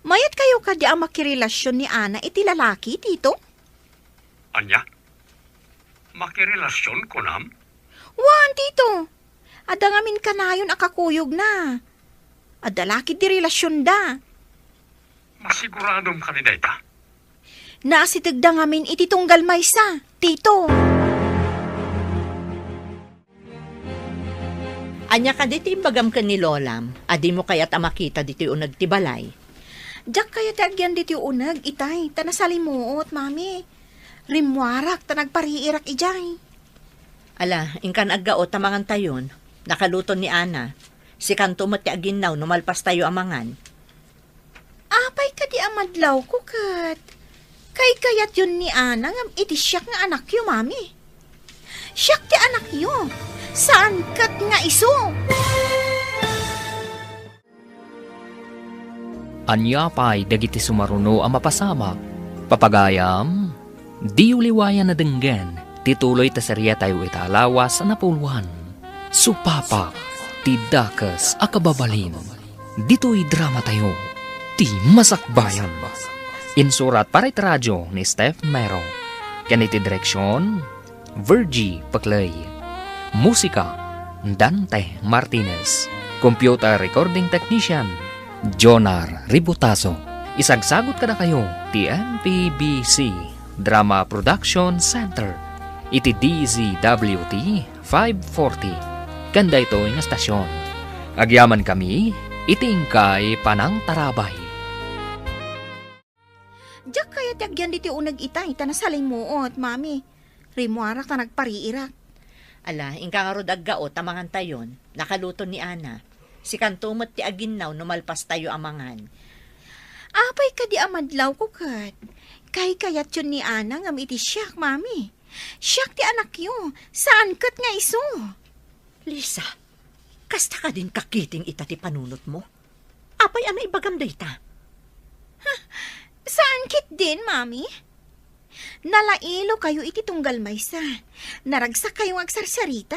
mayat kayo kadi a makirelasion ni Ana iti lalaki, Tito? Ania? Makirelasion, kunam? Wen, Tito. Adda ngamin kanayon a kakuyogna. Adda la ketdi relasionda. Masiguradom kadi dayta? Naasitegda ngamin iti tunggal maysa, Tito. Ania kadi ti imbagam ken ni Lolam a dimo kayat a makita ditoy uneg ti balay? Diak kayat ti agyan ditoy uneg, itay, ta nasalimuot, Mami. Rimmuarak ta nagpariirak idiay. Ala, inkan aggaw ta mangantayon. Nakaluton ni Ana. Sikanto met ti aginnaw no malpastayo a mangan. Apay kadi a madlawko ket? Kay kayatyon ni Ana ngem iti siak nga anakyo, Mami. Siak ti anakyo, saan ket nga isu. Ania pay dagiti sumaruno a mapasamak? Papagayam, diyo liwayan a denggen ti tuloy ta seriatayo ita a lawas a napulwan. Supapak ti dakes a kababalin. Ditoy dramatayo, ti Masakbayan. Insurat para iti radio ni Steph Mero. Ken iti direksion, Virgie Paclay. Musika, Dante Martinez. Computer recording technician, Jonar Ributaso. Isagsagut kadakayo ti M P B C Drama Production Center iti D Z W T five forty. Ken daytoy nga stasyon, agyamankami iti inkay panangtarabay. Diak kayat ti agyan ditoy uneg itay, ta nasalimuot, Mami. Rimmuarak ta nagpariirak. Ala, inka ngarud aggaot ta mangantayon. Nakaluto ni Ana. Sikanto met ti aginnaw no malpastayo a mangan. Apay kadi a madlawko ket? Kaykayatyon ni Ana ngem iti siak, Mami. Siak ti anakyo, saan ket nga isu. Lisa, kasta kadin kakiting ita ti panunotmo? Apay a naibagam dayta? Ha? Saan ketdin, Mami? Nalailokayo iti tunggal maysa. Naragsakkayo nga agsarsarita.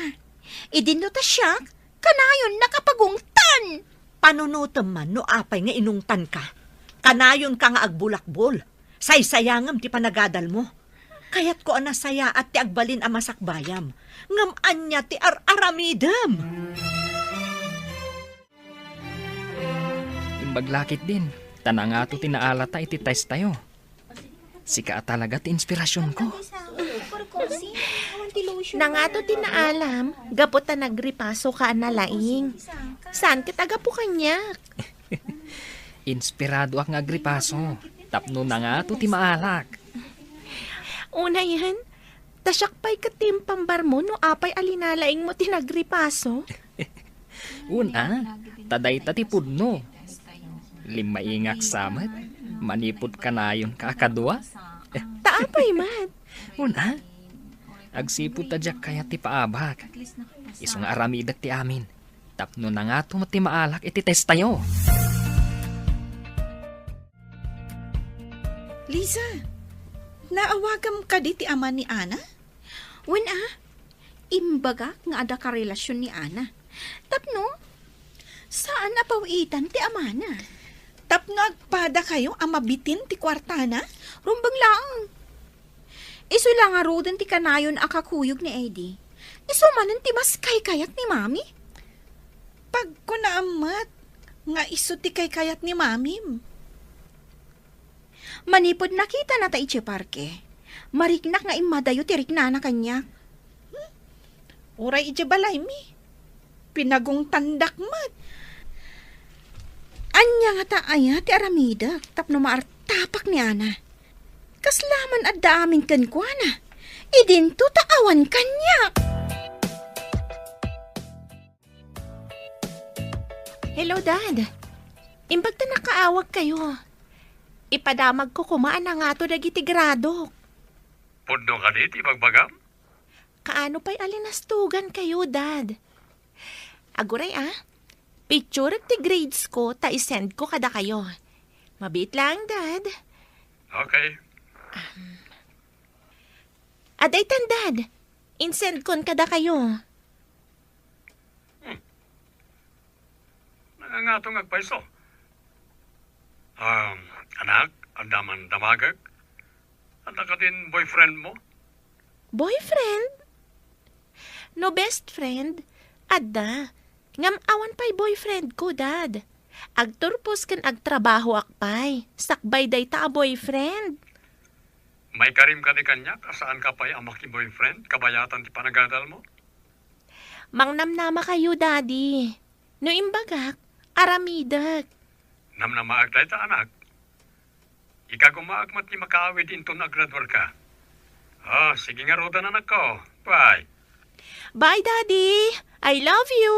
Idinno ta siak, kanayonnak a pagungtan! Panunotem man no apay nga inungtanka. Kanayonka nga agbulakbol. Saysayangem ti panagadalmo. Kayatko a nasayaat ti agbalin a masakbayam. Ngem ania ti ar-aramidem? Imbag la ketdin, ta nangato ti naalata iti testayo. Sika a talaga ti inspirasionko. Nangato ti naalam, gapu ta nagripasoka a nalaing. Saan ket a gapu kaniak? Inspiradoak nga agripaso, tapno nangato ti maalak. Unayen, ta siak pay ket ti impambarmo no apay a linalaingmo ti nagripaso. Una, ta dayta ti pudno. Limmaingak sa met, manipud kanayonka a kadua. Ta apay met? Una, agsipud ta diak kayat ti paabak. Isu nga aramidek ti amin, tapno nangato met ti maalak iti testayo. Lisa, naawagam kadi ti ama ni Ana? Wen a, imbagak nga adda karelasion ni Ana. Tapno, saan a paw-itan ti amana. Tapno agpadakayo a mabitin ti kuartana? Rumbeng laeng. Isu la ngaruden ti kanayon a kakuyog ni Eddie. Isu manen ti mas kaykayat ni Mami. Pagkunaam met nga isu ti kaykayat ni Mamim. Manipud nakitana ta idiay parke, mariknak nga immadayo ti riknana kaniak. Hmm? Uray idiay balaymi, pinagungtandak met. Ania ngata aya ti aramidek tapno maartapak ni Ana? Kasla man adda amin kenkuana. Idinto ta awan kaniak. Hello, Dad. Imbag ta nakaawagkayo. Ipadamagko koma a nangato dagiti gradok. Pudno kadi ti ibagbagam? Kaano pay a linastugankayo, Dad? Aguray, a. Picturek ti grades ko ta isendko kadakayo. Mabiit laeng, Dad. Okay. Adda itan, Dad. Insendkon kadakayo. Hmm. Nangangato nga agpayso. Um, anak, adda man damagek? Adda kadin boyfriend mo? Boyfriend? No best friend? Adda. Ngem awan pay boyfriend ko, Dad. Agturpos ken agtrabahoak pay. Sakbay dayta a boyfriend. Maikarim kadi kaniak a saanka pay a maki-boyfriend kabayatan ti panagadalmo? Mangnamnamakayo, Daddy. No imbagak, aramidek. Namnamaak dayta, anak. Ikagumaak met ti makaawid inton agraduarka. Ah, sige ngaruden, anakko. Bye. Bye, Daddy. I love you.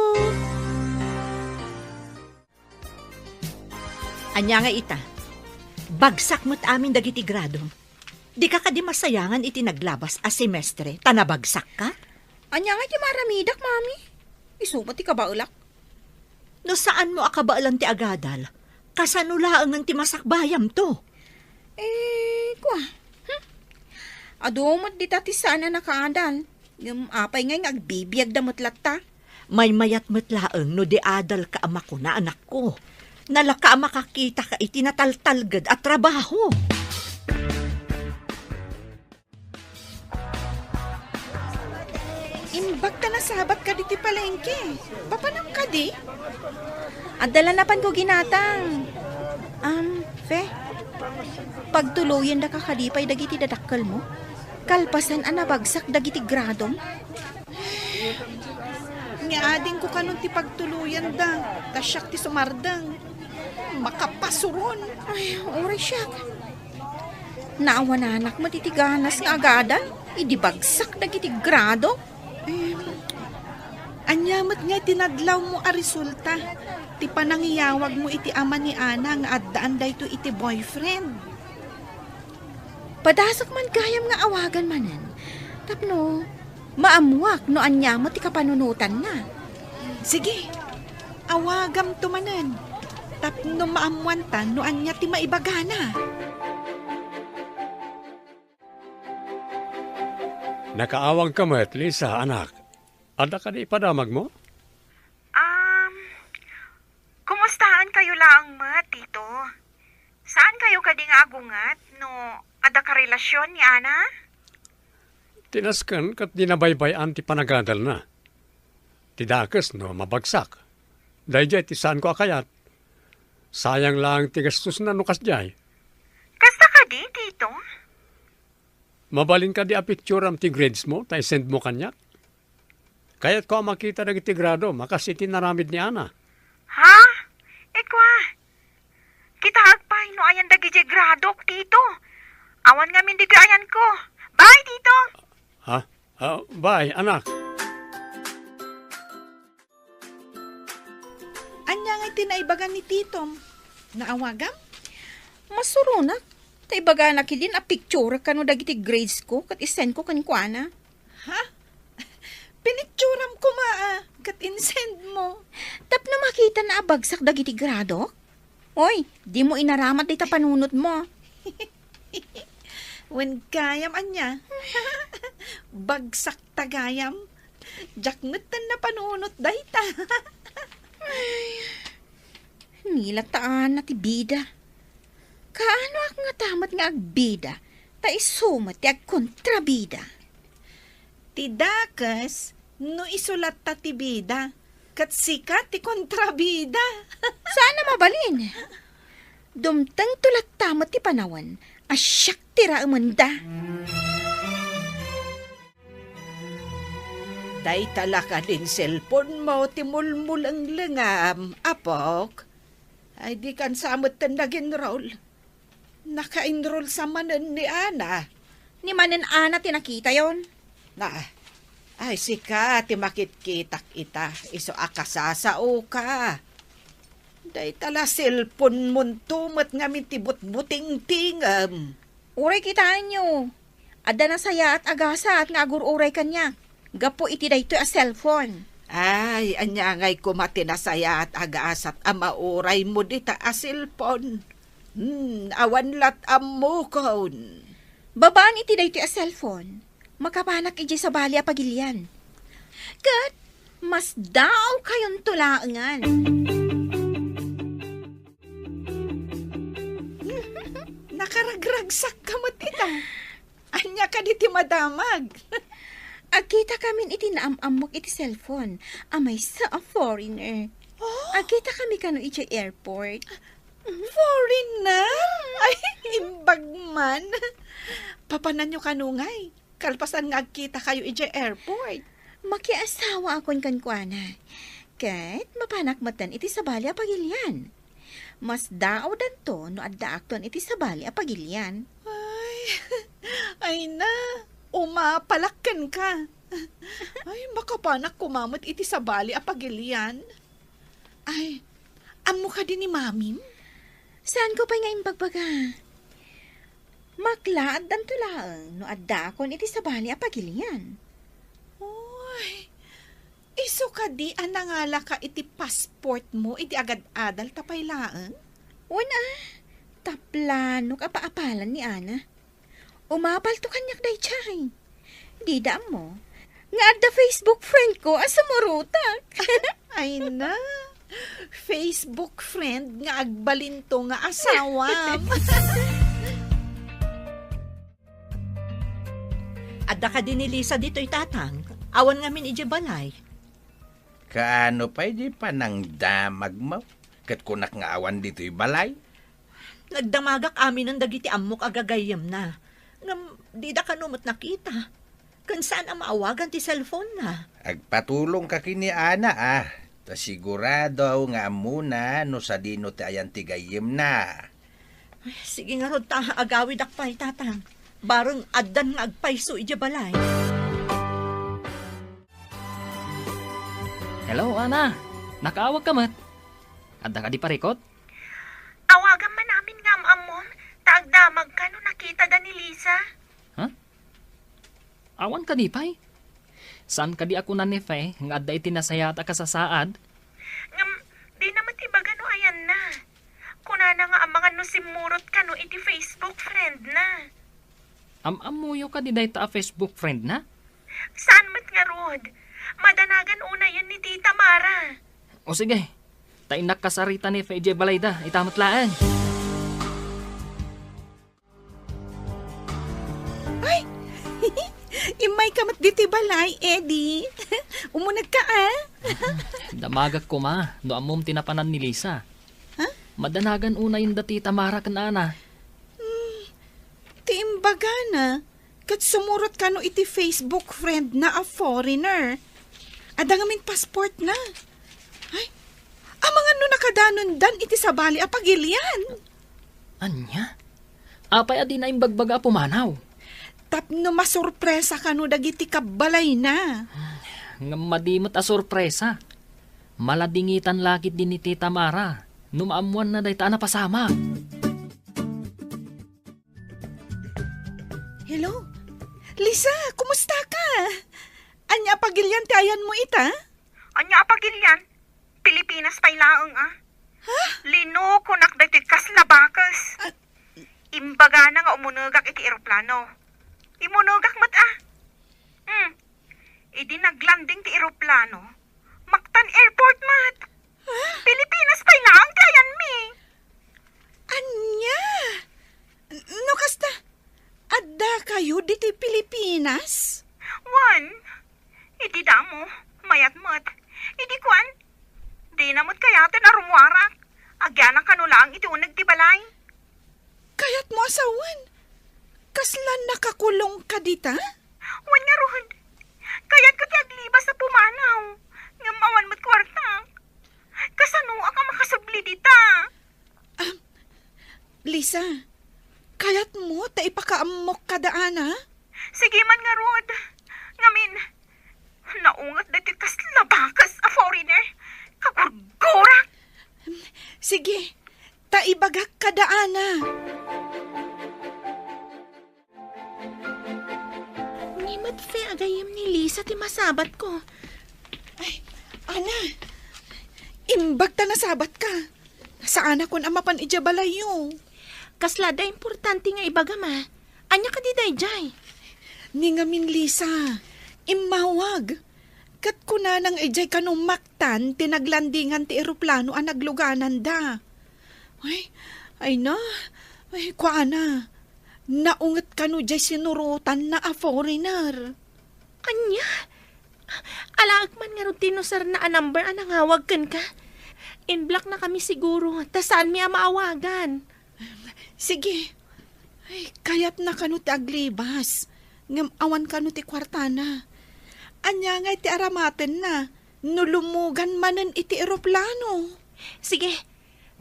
Ania nga ita? Bagsak met amin dagiti gradom. Dika kadi masayangan iti naglabas a semestre ta nabagsakka? Ania nga iti maaramidak, Mami? Isu met ti kabaelak. No saanmo a kabaelan ti agadal, kasano laengen ti masakbayamto? Eh, kua. Hmm. Adu met dita ti saan a nakaadal. Ngem apay ngay nga agbibiagda met latta? Maymayat met laeng no di adalka a makuna, anakko. Nalaka a makakitaka iti nataltalged a trabaho. Imbag ta nasabat kadi ti palengke. Papanam kadi? Adda la napanko ginatang. Am, Fe, pagtuloyendaka kadi pay dagiti dadakkelmo? Kalpasan a nabagsak dagiti gradom? Nga adingko kanon ti pagtuloyenda, ta siak ti sumardeng. Makapasuron. Ay, uray siak. Naawananak met iti ganas nga agadal, idi bagsak dagiti grado. Eh, ania met nga ti nadlawmo a resulta ti panangiyawagmo iti ama ni Ana nga addaan daytoy iti boyfriend? Padasek man gayam nga awagan manen, tapno maammuak no ania met ti kapanunotanna. Sige, awagamto manen, tapno maammuanta no ania ti maibagana. Nakaawangka met, Lisa, anak. Adda kadi ipadamagmo? Um, kumustaankayo laeng met, Tito? Saankayo kadi nga agunget no adda karelasion ni Ana? Tinasken ket di nabaybay-an ti panagadalna. Ti dakes no mabagsak. Daydiay ti saanko a kayat. Sayang laeng ti gastosna no kasdiay. Kasta kadi, Tito? Mabalin kadi a picturam ti grades mo ta isend mo kaniak? Kayatko a makita dagiti grado, makas iti naramid ni Ana. Ha? Ikua, kitaek pay no ayan dagidiay gradok, Tito. Awan ngamin dagiti ayanko. Bye, Tito! Ha? Ah, bye, anak. Ania ngay ti naibaga ni Titom? Naawagam? Masuronak, ta ibagana kidin a picture kano dagiti grades ko ket isend ko kenkuana. Ha? Pinicturam koma a, ket insend mo. Tapno makitana a bagsak dagiti gradok? Oy, dimo inaramat dayta panunotmo. Wen gayam ania? Bagsak ta gayam. Diak metten napanunot dayta. Ay, ni latta Ana ti bida. Kaanoak ngata met nga agbida, ta isu met ti agkontrabida. Ti dakes, no isu latta ti bida, ket sika ti kontrabida. Saan a mabalin. Dumtengto latta met ti panawen a siak ti raemenda. Dayta la kadin cellphone mo ti mulmulenglengam, apok? Ay, dikan sa metten nag-enroll. Naka-enroll sa manen ni Ana. Ni manen Ana ti nakitayon? Na, ay, sika ti makitkitak ita, isu a kasasaoka. Dayta la cellphone monto met ngamin ti butbutingtingem. Uray kitaenyo, adda nasayaat a gasat nga agur-uray kaniak gapu iti daytoy a cellphone. Ay, ania ngay koma ti nasayaat a gasat a mauraymo dita a cellphone? Hmm, awan lat ammokon. Babaan iti daytoy a cellphone, makapanak idiay sabali a pagilian. Ket masdaawkayonto laengen. Nakaragragsakka met ita. Ania kadi ti madamag? Agkitakamin iti naam-ammok iti cellphone a maysa a foreigner. Oh? Agkitakami kano idiay airport. Foreigner? Ay, imbag man. Papananyo kano ngay? Kalpasan nga agkitakayo idiay airport. Makiasawaakon kenkuana. Ket mapanak metten iti sabali a pagilian. Masdaawdanto no addaakton iti sabali a pagilian. Ay, ay na, umapalak kenka. Ay, makapanak koma met iti sabali a pagilian. Ay, ammo kadi ni Mamim? Saanko pay nga imbagbaga? Maklaaddanto laeng no addaakon iti sabali a pagilian. Uy, isu kadi a nangalaka iti passportmo idi agad-adal ta pay laeng? Wen a, ta planok a paapalan ni Ana. Umapalto kaniak daydiay. Dida ammo nga adda Facebook friend ko a sumurotak. Ay na, Facebook friend nga agbalinto nga asawam. Adda kadi ni Lisa ditoy, Tatang? Awan ngamin idiay balay. Kaano pay di panangdamagmo? Ket kunak nga awan ditoy balay? Nagdamagak aminen dagiti ammok a gagayyemna. Ngem dida kano met nakita. Ken saan a maawagan ti cellphone-na. Agpatulongka ken ni Ana, a. Ta sigurado nga ammona no sadino ti ayan ti gayyemna. Ay, sige ngarud ta agawidak pay, Tatang. Bareng addan nga agpayso idiay balay. Hello, Ana. Nakaawagka met? Adda kadi parikut? Awagam man amin nga am-ammom, ta agdamagka no nakitada ni Lisa. Ha? Awan kadi pay? Saan kadi a kuna ni Fe nga adda iti nasayaat a kasasaad? Ngem, dina met ibaga no ayanna. Kunana nga amangan no simmurot kano iti Facebook friend-na. Am-ammoyo kadi dayta a Facebook friend-na? Saan met ngarud? Madanagan unayen ni Tita Mara. O sige, ta innak kasarita ni Fe idiay balayda, ita met laeng. Ay! Immayka met ditoy balay, Eddie. Umunegka, a? Damagak koma no ammom ti napanan ni Lisa. Ha? Madanagan unayen da Tita Mara ken Ana. Hmm, ti imbagana, ket sumurot kano iti Facebook friend-na a foreigner. Adda ngamin passport-na. Ay, amangan no nakadanondan iti sabali a pagilian. Ania? Apay a dina imbagbaga a pumanaw? Tapno masurpresa kano dagiti kabbalayna. Ngem madi met a surpresa. Maladingitan la ketdi ni Tita Mara no maammoanna dayta a napasamak. Hello? Lisa, kumusta ka? Ania a pagilian ti ayanmo ita? Ania a pagilian? Pilipinas pay laeng, a. Ha? Linokonak daytoy kasla bakes. Ah. Imbagana nga umunegak iti eroplano. Imunegak met, a. Hmm. Idi naglanding ti eroplano, Mactan Airport met. Ha? Pilipinas pay laeng ti ayanmi. Ania? No kasta, addakayo ditoy Pilipinas? Wen, idi damo, mayat met. Idi kuan, dina met kayaten a rumuarak. Agyana kano laeng iti uneg ti balay. Kayatmo a sawen? Kasla nakakulongka dita? Wen ngarud. Kayatko ti aglibas a pumanaw. Ngem awan met kuarta. Kasanoak a makasubli dita? Ah, Lisa, kayatmo ta ipakaammok kada Ana? Sige man ngarud. Ngamin, naunget daytoy kasla bakes a foreigner. Kagurgurak! Sige, ta ibagak kada Ana. Ni met Fe a gayyem ni Lisa ti masabatko. Ay, Ana, imbag ta nasabatka. Saanakon a mapan idiay balayyo. Kasla adda importante nga ibagam a. Ania kadi daydiay? Ni ngamin, Lisa, immawag. Ket kunana nga idiay kano Mactan ti naglandingan ti eroplano a naglugananda. Ay, ay na. Ay, kuana. Naunget kano diay sinurotanna a foreigner. Ania? Alaek man ngarud ti nuserna a number a nangawag kenka. In-block na kami siguro, ta saanmi a maawagan. Sige. Ay, kayatna kano ti aglibas. Ngem awan kano ti kuartana. Ania ngay ti aramatenna no lummugan manen iti eroplano? Sige,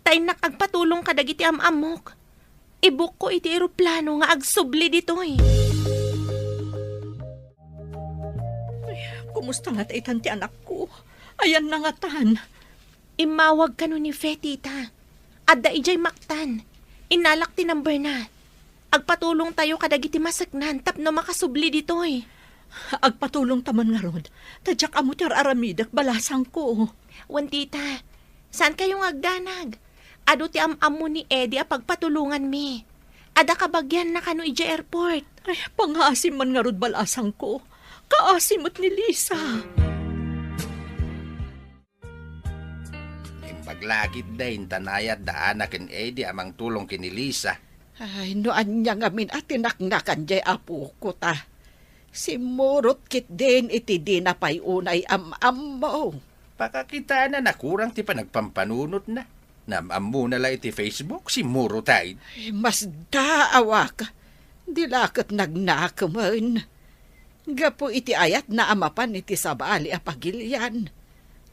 ta innak agpatulong kadagiti am-ammok. Ibukko iti eroplano nga agsubli ditoy. Ay, kumusta ngata itan ti anakko? Ayanna ngatan? Immawag kano ni Fe, tita. Adda idiay Mactan. Innalak ti numberna. Agpatulongtayo kadagiti maseknan tapno makasubli ditoy. Agpatulongta man ngarud, ta diak ammo ti ar-aramidek, balasangko. Wen, tita, saankayo nga agdanag? Adu ti am-ammo ni Eddie a pagpatulonganmi. Adda kabagianna kano idiay airport. Ay, pangaasim man ngarud, balasangko. Kaasi met ni Lisa. Imbag la ketdin ta nayat da Ana ken Eddie a mangtulong ken ni Lisa. Ay, no ania ngamin a tinaknakan diay apoko ta. Simmurot ketdin iti dina pay unay am-ammo. Pakakitana, nakurang ti panagpampanunotna. Naam-ammona la iti Facebook, simmurot ay. Ay, masdaawak. Di la ket nagnakemen. Gapu iti ayatna a mapan iti sabali a pagilian.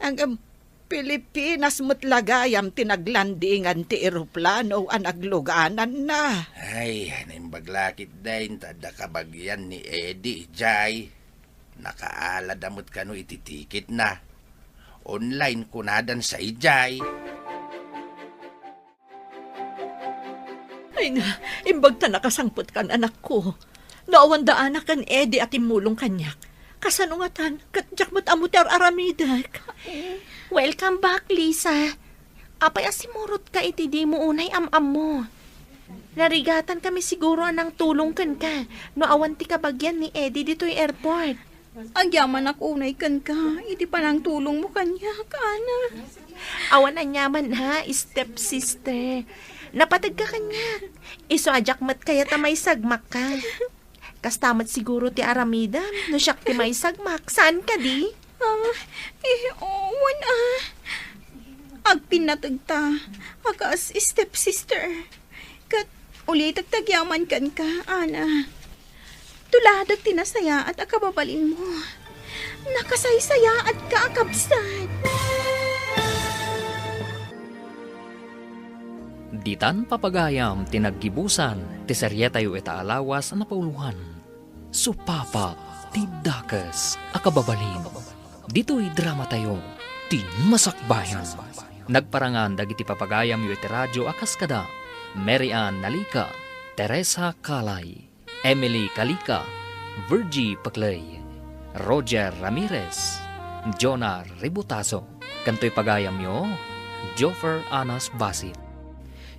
Ngem Pilipinas met la gayam ti naglandingan ti eroplano a naglugananna. Ay, naimbag la ketdin ta adda kabagian ni Eddie idiay. Nakaalada met kano iti tiketna. Online kunadan saidiay. Ay na, imbag ta nakasangpetkan, anakko. No awan da Ana ken Eddie a timmulong kaniak, kasano ngatan ket diak met ammo ti ar-aramidek? Welcome back, Lisa. Apay a simurotka iti dimo unay am-ammo? Narigatankami siguro a nangtulong kenka no awan ti kabagian ni Eddie ditoy airport. Agyamanak unay kenka iti panangtulongmo kaniak, Ana. Awan aniaman ha, stepsister. Napategka kaniak. Isu a diak met kayat a maisagmakka. Kasta met siguro ti aramidem no siak ti maisagmak. Saan kadi? Ah, eh, wen, ah. Agpinnategta a kas stepsister. Ket ulitek ti agyaman kenka, Ana. Tuladek ti nasayaat a kababalinmo. Nakasaysayaatka a kabsat. Ditan papagayam ti naggibusan ti serietayo ita a lawas a napauloan, Supapa ti Dakes a Kababalin. Ditoy dramatayo, Ti Masakbayan. Nagparangan dagiti papagayamyo iti radio a kas kada Mary Ann Nalica, Teresa Calay, Emily Calica, Virgie Paclay, Roger Ramirez, Jonah Ributaso, ken toy pagayamyo, Joffer Anas Basit.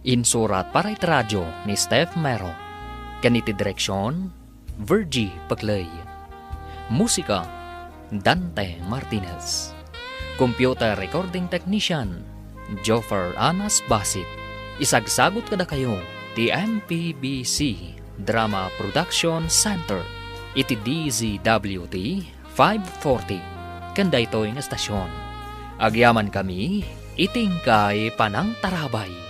Insurat para iti radio ni Steph Mero, ken iti direksion, Virgie Paclay. Musika, Dante Martinez. Computer Recording Technician, Joffer Anas Basit. Isagsagut kadakayo ti M P B C Drama Production Center iti D Z W T five forty ken daytoy nga estasion. Agyamankami iti inkay panangtarabay.